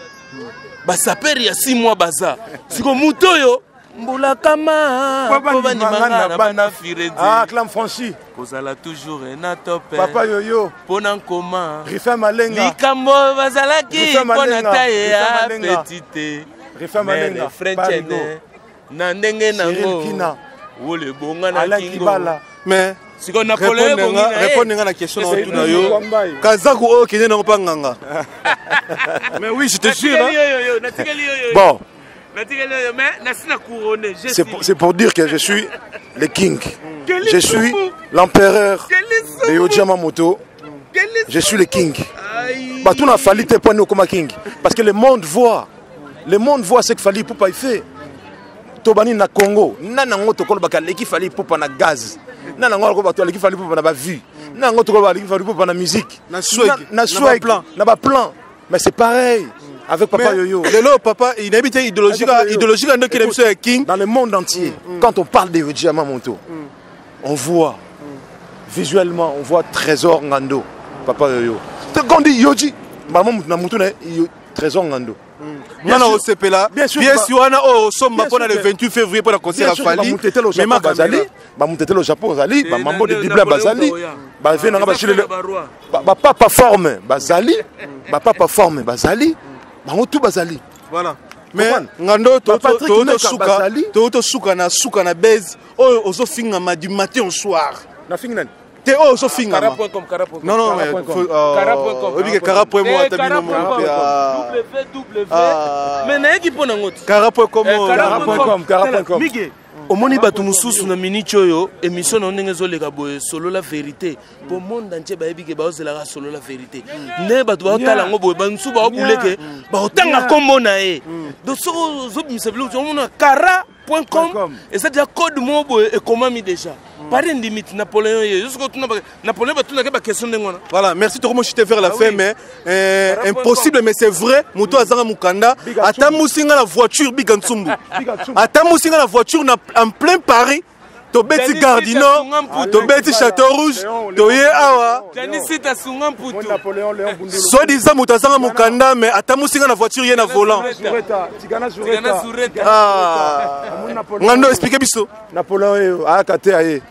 basaper ya 6 mois baza. Siko moto oyo mbula kama po bandimanga na bana Firenze. Ah, clame franchi. Kozala toujours na top. Papa yoyo. Mpo na nkoma. Rifin Malenga. Likambo bazalaki Rifin mpo na Malenga. taye ya Rifin Malenga. petit te. Rifin Malenga. Frenchene na ndenge nango Cyril Kina. wolo ebonga na Alain kingo. Kibala. Mais sikoyo Napoléon ebongi na ye. Répondre nga na question na otuna yo. Kazaku oyo okende nango mpa nganga, mais oui, je te jure, Natikeli hein. oyo yo, natikeli oyo yo. Bon, Natikeli oyo, mais nasi na couronné. c'est pour dire que je suis le king. Je suis l'empereur de Yohji Yamamoto. Je suis le king. Bato na Fally te point okoma king. Parce que le monde voit. Le monde voit ce que Fally Ipupa il fait. Tobani na Congo, nana ngo tokolobaka aleki Fally Ipupa na gaz. Nana ngo aloko bato aleki Fally Ipupa na ba vue. Nana ngo tokoloba aleki Fally Ipupa na musique. Na swag. Na, na Na swag, ba plan. Na ba plan. Mais c'est pareil avec Papa Mais Yoyo. lelo papa inayebi te idéologie, Papa Yoyo. idéologie nde okende biso ya king. Dans le monde entier, quand on parle de Yohji Yamamoto, on voit visuellement, on voit Trésor Ngando, Papa Yoyo. Quand on dit Yohji, maman na mutu na Trésor Ngando. Nga na osepela. Bien sûr, Pièce wana oyo osomba Bien mpona sûr le 28 février mpona concert Bien ya sûr, Fally. bamutetele au Japon Mema bazali, caméra. bamutetele au Japon bazali, bamambo de na- Dublin Napoléon bazali, Taoya. bave nanga bachilele, Baroi. bapapa forme bazali, bapapa forme bazali, bango tout bazali. Voilà, mais Comprendre? Ngando Ba Patrick Meka bazali. tosuka na suka na base oyo ozofingama du matin au soir. Nafingi nani? Te, oyo ozofingama. Kara.com, kara.com. Non, non, mais Kara.com. Kara.com. oyebi ke kara point mo Eh, ata bino moko mpe kara.com. www. Ah. Mais nayeki mpo nango ti. Kara point com. Eh, oyo. Kara.com, kara.com. Mige, omoni bato mosusu na miniti oyo émission na yo ndenge ezoleka boye, Solola Vérité, po monde entier bayebi ke baozelaka Solola Vérité. Nde bato baotala yango boye, bamosusu baobuleke baotanga nkombo na ye. Donc soki ozobimisa biloko, omona kara. Point com eza déjà code moko boye ekomami déjà. Paris ndimi ti Napoléon ye yo soki otuna Napoléon, batunaki baquestion ndenge wana. Voilà, merci. Tokomo chuter vers la Ah fin, oui. mais Kara point impossible, mais c'est vrai. Moto azanga mukanda, ata musinga la voiture biga ntsumbu. Ata musinga la voiture na en plein Paris. Tobeti Janisita Gare du Nord, Sunga Mputu. tobeti Château Rouge, toye awa. Janisita Sunga Mputu. Soi-disant moto azanga mukanda, mais ata musinga na voiture ye na volant. Tigana Tigana Zureta. Ah. Ngando expliquer biso. Napoléon oyo ayaka te aye.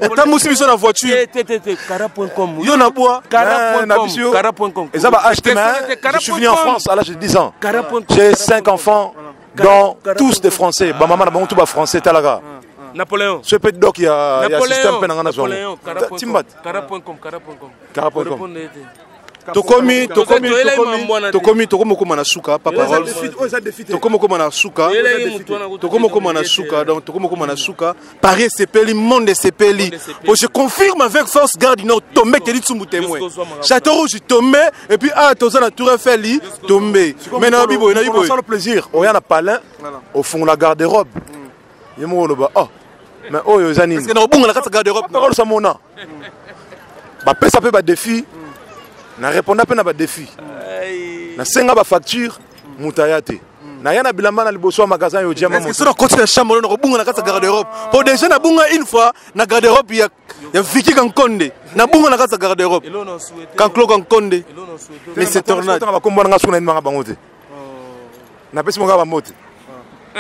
Otambusi biso na voiture. Te te te, kara.com. Yo na bois. Kara.com. Kara.com. Eza ba âge te, mais je suis venu en France à l'âge de 10 ans. Kara.com. J'ai 5 enfants, dont tous des Français. Bamama na bango tout ba Français, talaka. Napoléon. So mpe dok ya ya système mpe na nga nazwa Napoléon, yango. Timbat. Kara.com, kara.com. Kara.com. Répondre te. Tokomi, tokomi, Toyelaki tokomi, mambwana te. tokomi, tokomi okoma na suka, papa Rolls. Tokomi okoma na suka. Toyelaki motu wana kutu Tokomi okoma na te. suka, donc tokomi okoma na suka. Paris esepeli, monde esepeli. Monde esepeli. Bon, je confirme avec force, Gare du Nord tombé, Kelly Tsumbu témoin. Jusqu'au soir, makambo. Château Rouge tombé, et puis ah, toza na Tour Eiffel tombé. Mais na biboye, na biboye. Osala le plaisir oya na palin, ofungola garde robe, ye moko oloba: oh, mais oyo eza nini? Parce que na obunga na kati ya garde robe. Parole mona bapesa mpe badéfi, na réponda mpe na badéfi, nasenga bafacture, moto aya te, naya na bilamba na liboso ya magasin yo diama. Est-ce que soki nakoti na chambre oyo, nakobunga na kati ya garde robe? Po déjà nabunga une fois na garde robe ya Viki Kankonde, nabunga na kati ya garde robe. Eloko na souhaité. Kanklo Kankonde. Eloko na souhaité. Mais c'est tornade. Bakombo nanga soki nayebimanga bango te, napesi monga bambo te.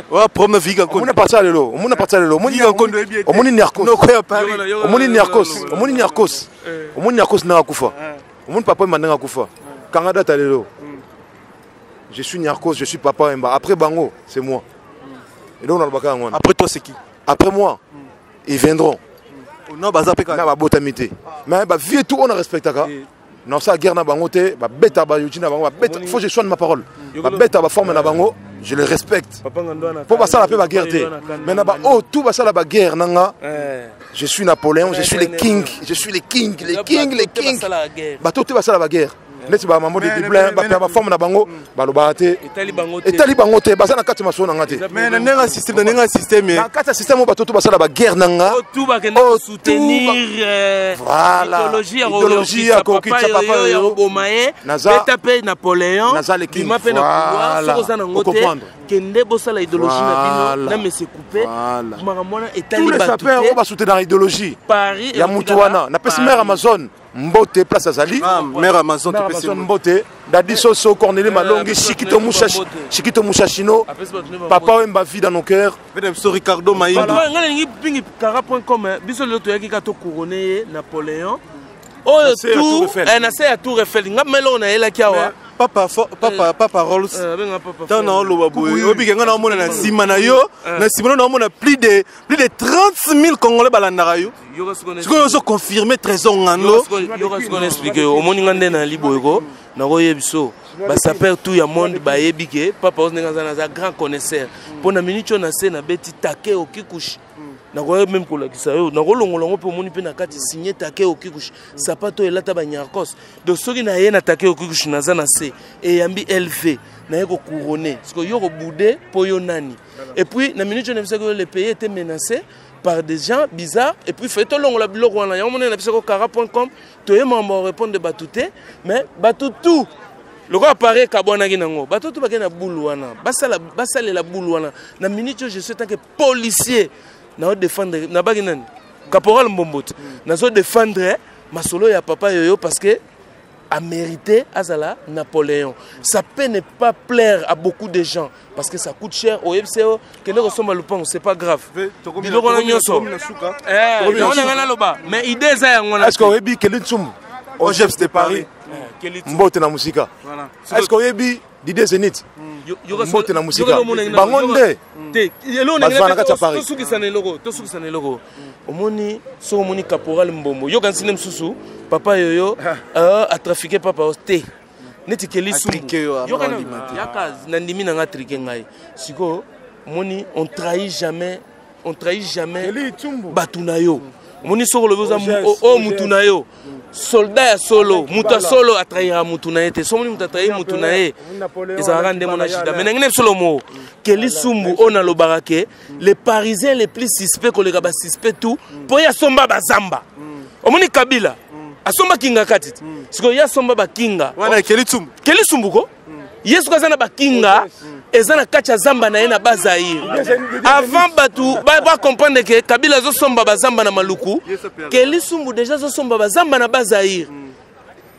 Wa problème na Viki Kankonde. Omoni parti ya lelo, omoni parti ya lelo, omoni Viki Kankonde oyebi ete. omoni Niarcos. Noko ya Paris. Omoni Niarcos, omoni Niarcos, omoni Niarcos ndenge akufa, omoni papa Wemba ndenge akufa. Kanga data lelo: je suis Niarcos, je suis Papa Wemba. Après bango, c'est moi. Et donc nalobaka yango wana. Après toi, c'est qui? Après moi, ils viendront. Non, baza mpe Na kaka. babotami te, mais bavie tout oyo na respectaka, nasala guerre na bango te. Babeta bayuti na bango, babeta, faut je soigne ma parole, babeta baforme na bango, je les respecte. Papa Ngando wana. Mpo basala mpe baguerre te, mais na baoyo tout basala baguerre na nga, je suis Napoléon, je suis le king, je suis le king, le king, le king. Basala guerre. Bato te basala baguerre neti bamambo de Dublin, bapea baforme na bango, balobaka te. Etali bango te. Etali bango te, baza na kati ya masolo na nga te. Mais na ndenge ya système, na ndenge ya système. Na kati ya système oyo bato to basala baguerre na nga. Oyo tu bakenda Oyo soutenir Voilà. idéologie ya Idéologie ya kokitisa papa papa oyo ya oyo. koboma ye. Naza- Beta mpe Napoléon. Naza le king. Bima mpe na pouvoir. Voilà. Soki oza nango te, Ocomprendre. kende bosala idéologie na bino Voilà. na mese coupe. Voilà. Makambo wana Tous etali les bato sapeurs oyo te. basoutenaka idéologie Paris ya mutu wana, napesi mare Amazon mbote place azali. Ah, mare Amazon. Mare Topesi Amazon mbote, Dadi Soso, Cornélie Malongi, apesi Chikito bato Mushashi, mbote. Chikito Mushashino. Apesi bato nde Papa Wemba vie dans nos cœurs. Mpe na biso Ricardo Maindu. Bato ngai nalingi mingi kara.com, eh, biso lelo toyaki kaka tocouronne ye Napoléon oyo Na se ya Tour tu Eiffel. eh, na se ya Tour Eiffel. Nga mpe eloko nayelaki awa. Papa papa, papa Rolls. Abenga papa. Ntango naoloba boye, oyebike ngai naomona na nsima na yo, na nsima na yo naomona plus de 30 000 Congolais balandaka yo. Yoka sikoyo. Sikoyo ozoconfirme Trésor Ngando. Yoka sikoyo, na explique yo. Omoni nga nde nali boye ko nakoyebi biso basaper tout ya monde bayebi ke papa oyo ndenge aza, naza grand connaisseur mpo na minute oyo na se nabeti Takeo Kikuchi. Nakoya même kolakisa yo, nakolongola yango mpe omoni mpe na kati signe Takeo Kikuchi, sapato oyo elata banyarcos. Donc soki naye na Takeo Kikuchi, naza na se eyambi lv, naye kocouronne sikoyo yo kobude mpo yo nani. Et puis na minute oyo nayebisaki yo, le pays était menacé par des gens bizarres et puis fait tolongola biloko wana. Yango monene na biso ko kara.com, toye makambo répondre bato te, mais bato tout lokola Paris ekabwanaki nango, bato tout bakei na bulu wana, basalela bulu wana. Na minute oyo, je suis tant que policier, naodéfendre, nabaki nani, caporal Mbombo te, nazodéfendre masolo ya papa yoyo parce que a mérité azala Napoléon. Ça peut ne pas plaire à beaucoup de gens parce que ça coûte cher. Oyebisi yo kende kosomba lupango, c'est pas grave. Biloko wana nyonso. Eh, yango na ngai naloba, mais idée eza yango wana. Est ce que oyebi Keli Ntsumbu, Ojeps de Paris? Mbote na mosika. Est ce que oyebi Didie Zénith? Mbote na mosika. Bango nde bazala na kati ya Paris. Tosukisa na eloko, tosukisa na eloko. Omoni, soki omoni caporal Mbombo, yokanisi nde mosusu papa yoyo atrafiqué papa oyo te, neti Keli Atriqué yo, Sumbu. Yoka amara ndima te. Yaka nandimi nanga trike ngai. Sikoyo omoni, on trahit jamais, on trahit jamais Keli Tsumbu. bato na yo. Omoni soki olobi oza oyo mutu na yo, soldat ya solo, mutu ya solo atrahira mutu na ye te. Soki omoni mutu atrahir mutu na ye, ezalaka nde mona shida. Mais ndenge na biso lomo Keli Sumbu oyo nalobaka ke les Parisiens les plus suspects koleka basuspect tout, mpo ye asomba bazamba. Omoni Kabila asomba kinga kati te, sikoyo ye asomba bakinga. Wana Keli Sumbu. Keli Sumbu ko ye soki aza na bakinga eza na kati ya zamba na ye na Bazaire. Avant bato bacomprendre ke Kabila azosomba bazamba na Maluku, Keli Sumbu déjà azosomba bazamba na Bazaire.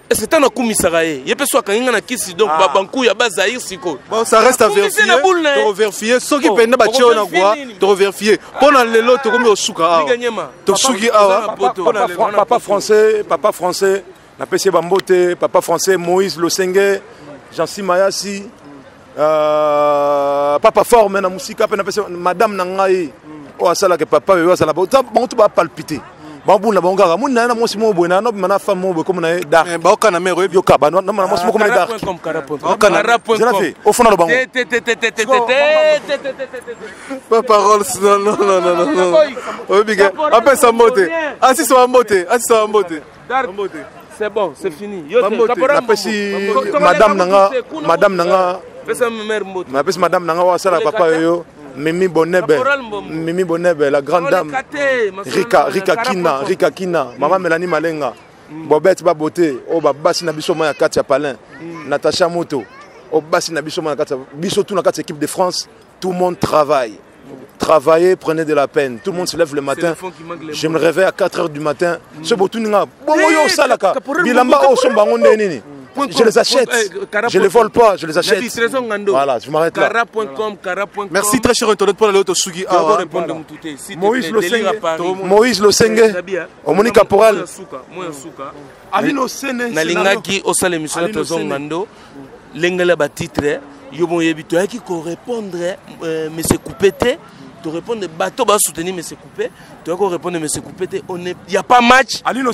Est ce que ntango akumisaka ye, ye mpe so akangi nga na kisi, donc babanku ya Bazaire sikoyo. Bon, ça reste à vérifier. Tokovérifier soki mpenza batie oyo na gwa, tokovérifier. Mpo na lelo tokomi kosuka awa, tosuki awa. Papa français, papa français, napesi ye bambote. Papa français Moïse Losenge, Jansi Mayasi, papa forme na mosika mpe napesi madame na ngai oyo asalaka papa oyo asala bango to bapalpite, babunda bango kaka moni na ye na mwasi moko boye na nobima na femme moko boye komona ye dark. Baokana mere oyebi. Yoka na mwasi moko komona ye dark. Zela fe ofona lo bango. Pas parole, non, non, non, non, non. Oyebi ke apesa mbote, asisa bambote, asisa bambote. C'est bon, c'est fini. Napesi madame nanga, madame nanga, napesi madame nanga oyo asala papa oyo, Mimi Bonebe, Mimi Bonebe, la grande dame, Rika, Rika Kina, Rika Kina, Maman Mélanie Malenga, Bobette Babote, oyo babasi na biso ma ya kati ya Palin, Natacha Moto, oyo basi na biso ma na kati ya biso tout na kati ya équipe de France, tout le monde travaille. Travaillez, prenez de la peine. Tout le monde se lève le matin. Je me réveille à 4 heures du matin. Ce botuninga, bongo yo salaka. Bilamba o somba ngonde nini. Je les achète. Je les vole pas, je les achète. Voilà, je m'arrête là. Cara.com, cara.com. Merci très cher internaute pour lelo tosuki awa. Moïse Losenge, Moïse Losenge, Omoni Caporal. Alino Sene. Nalingaki osala émission na Trésor Ngando. Lengela ba titre yo moyebi toyaki korépondre monsieur Coupé te, torépondre bato basoutenir monsieur Coupé, toyaki korépondre monsieur Coupé te. On est y a pas match. Alino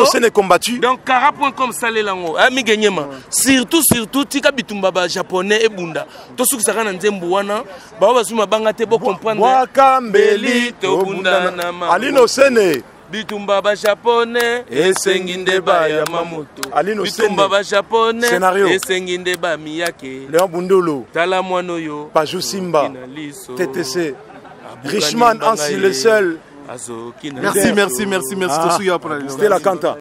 Sene combattu. Donc cara.com, salela yango amigenyema, surtout surtout tika bitumba ba Japonais ebunda. Tosukisaka na nzembo wana bao bazwi mabanga te, bocomprendre. Bwakambeli tobunda na Alino Sene. Bitumba ba Japonais esengi nde bayama moto. Bitumba ba Japonais esengi nde bamiyake. Léon Bundulu. Tala mwana oyo. Pajou Simba TTC Richman Ansi le seul. Merci, merci, merci, merci. Tosuki awa mpona lelo. Stella Kanta.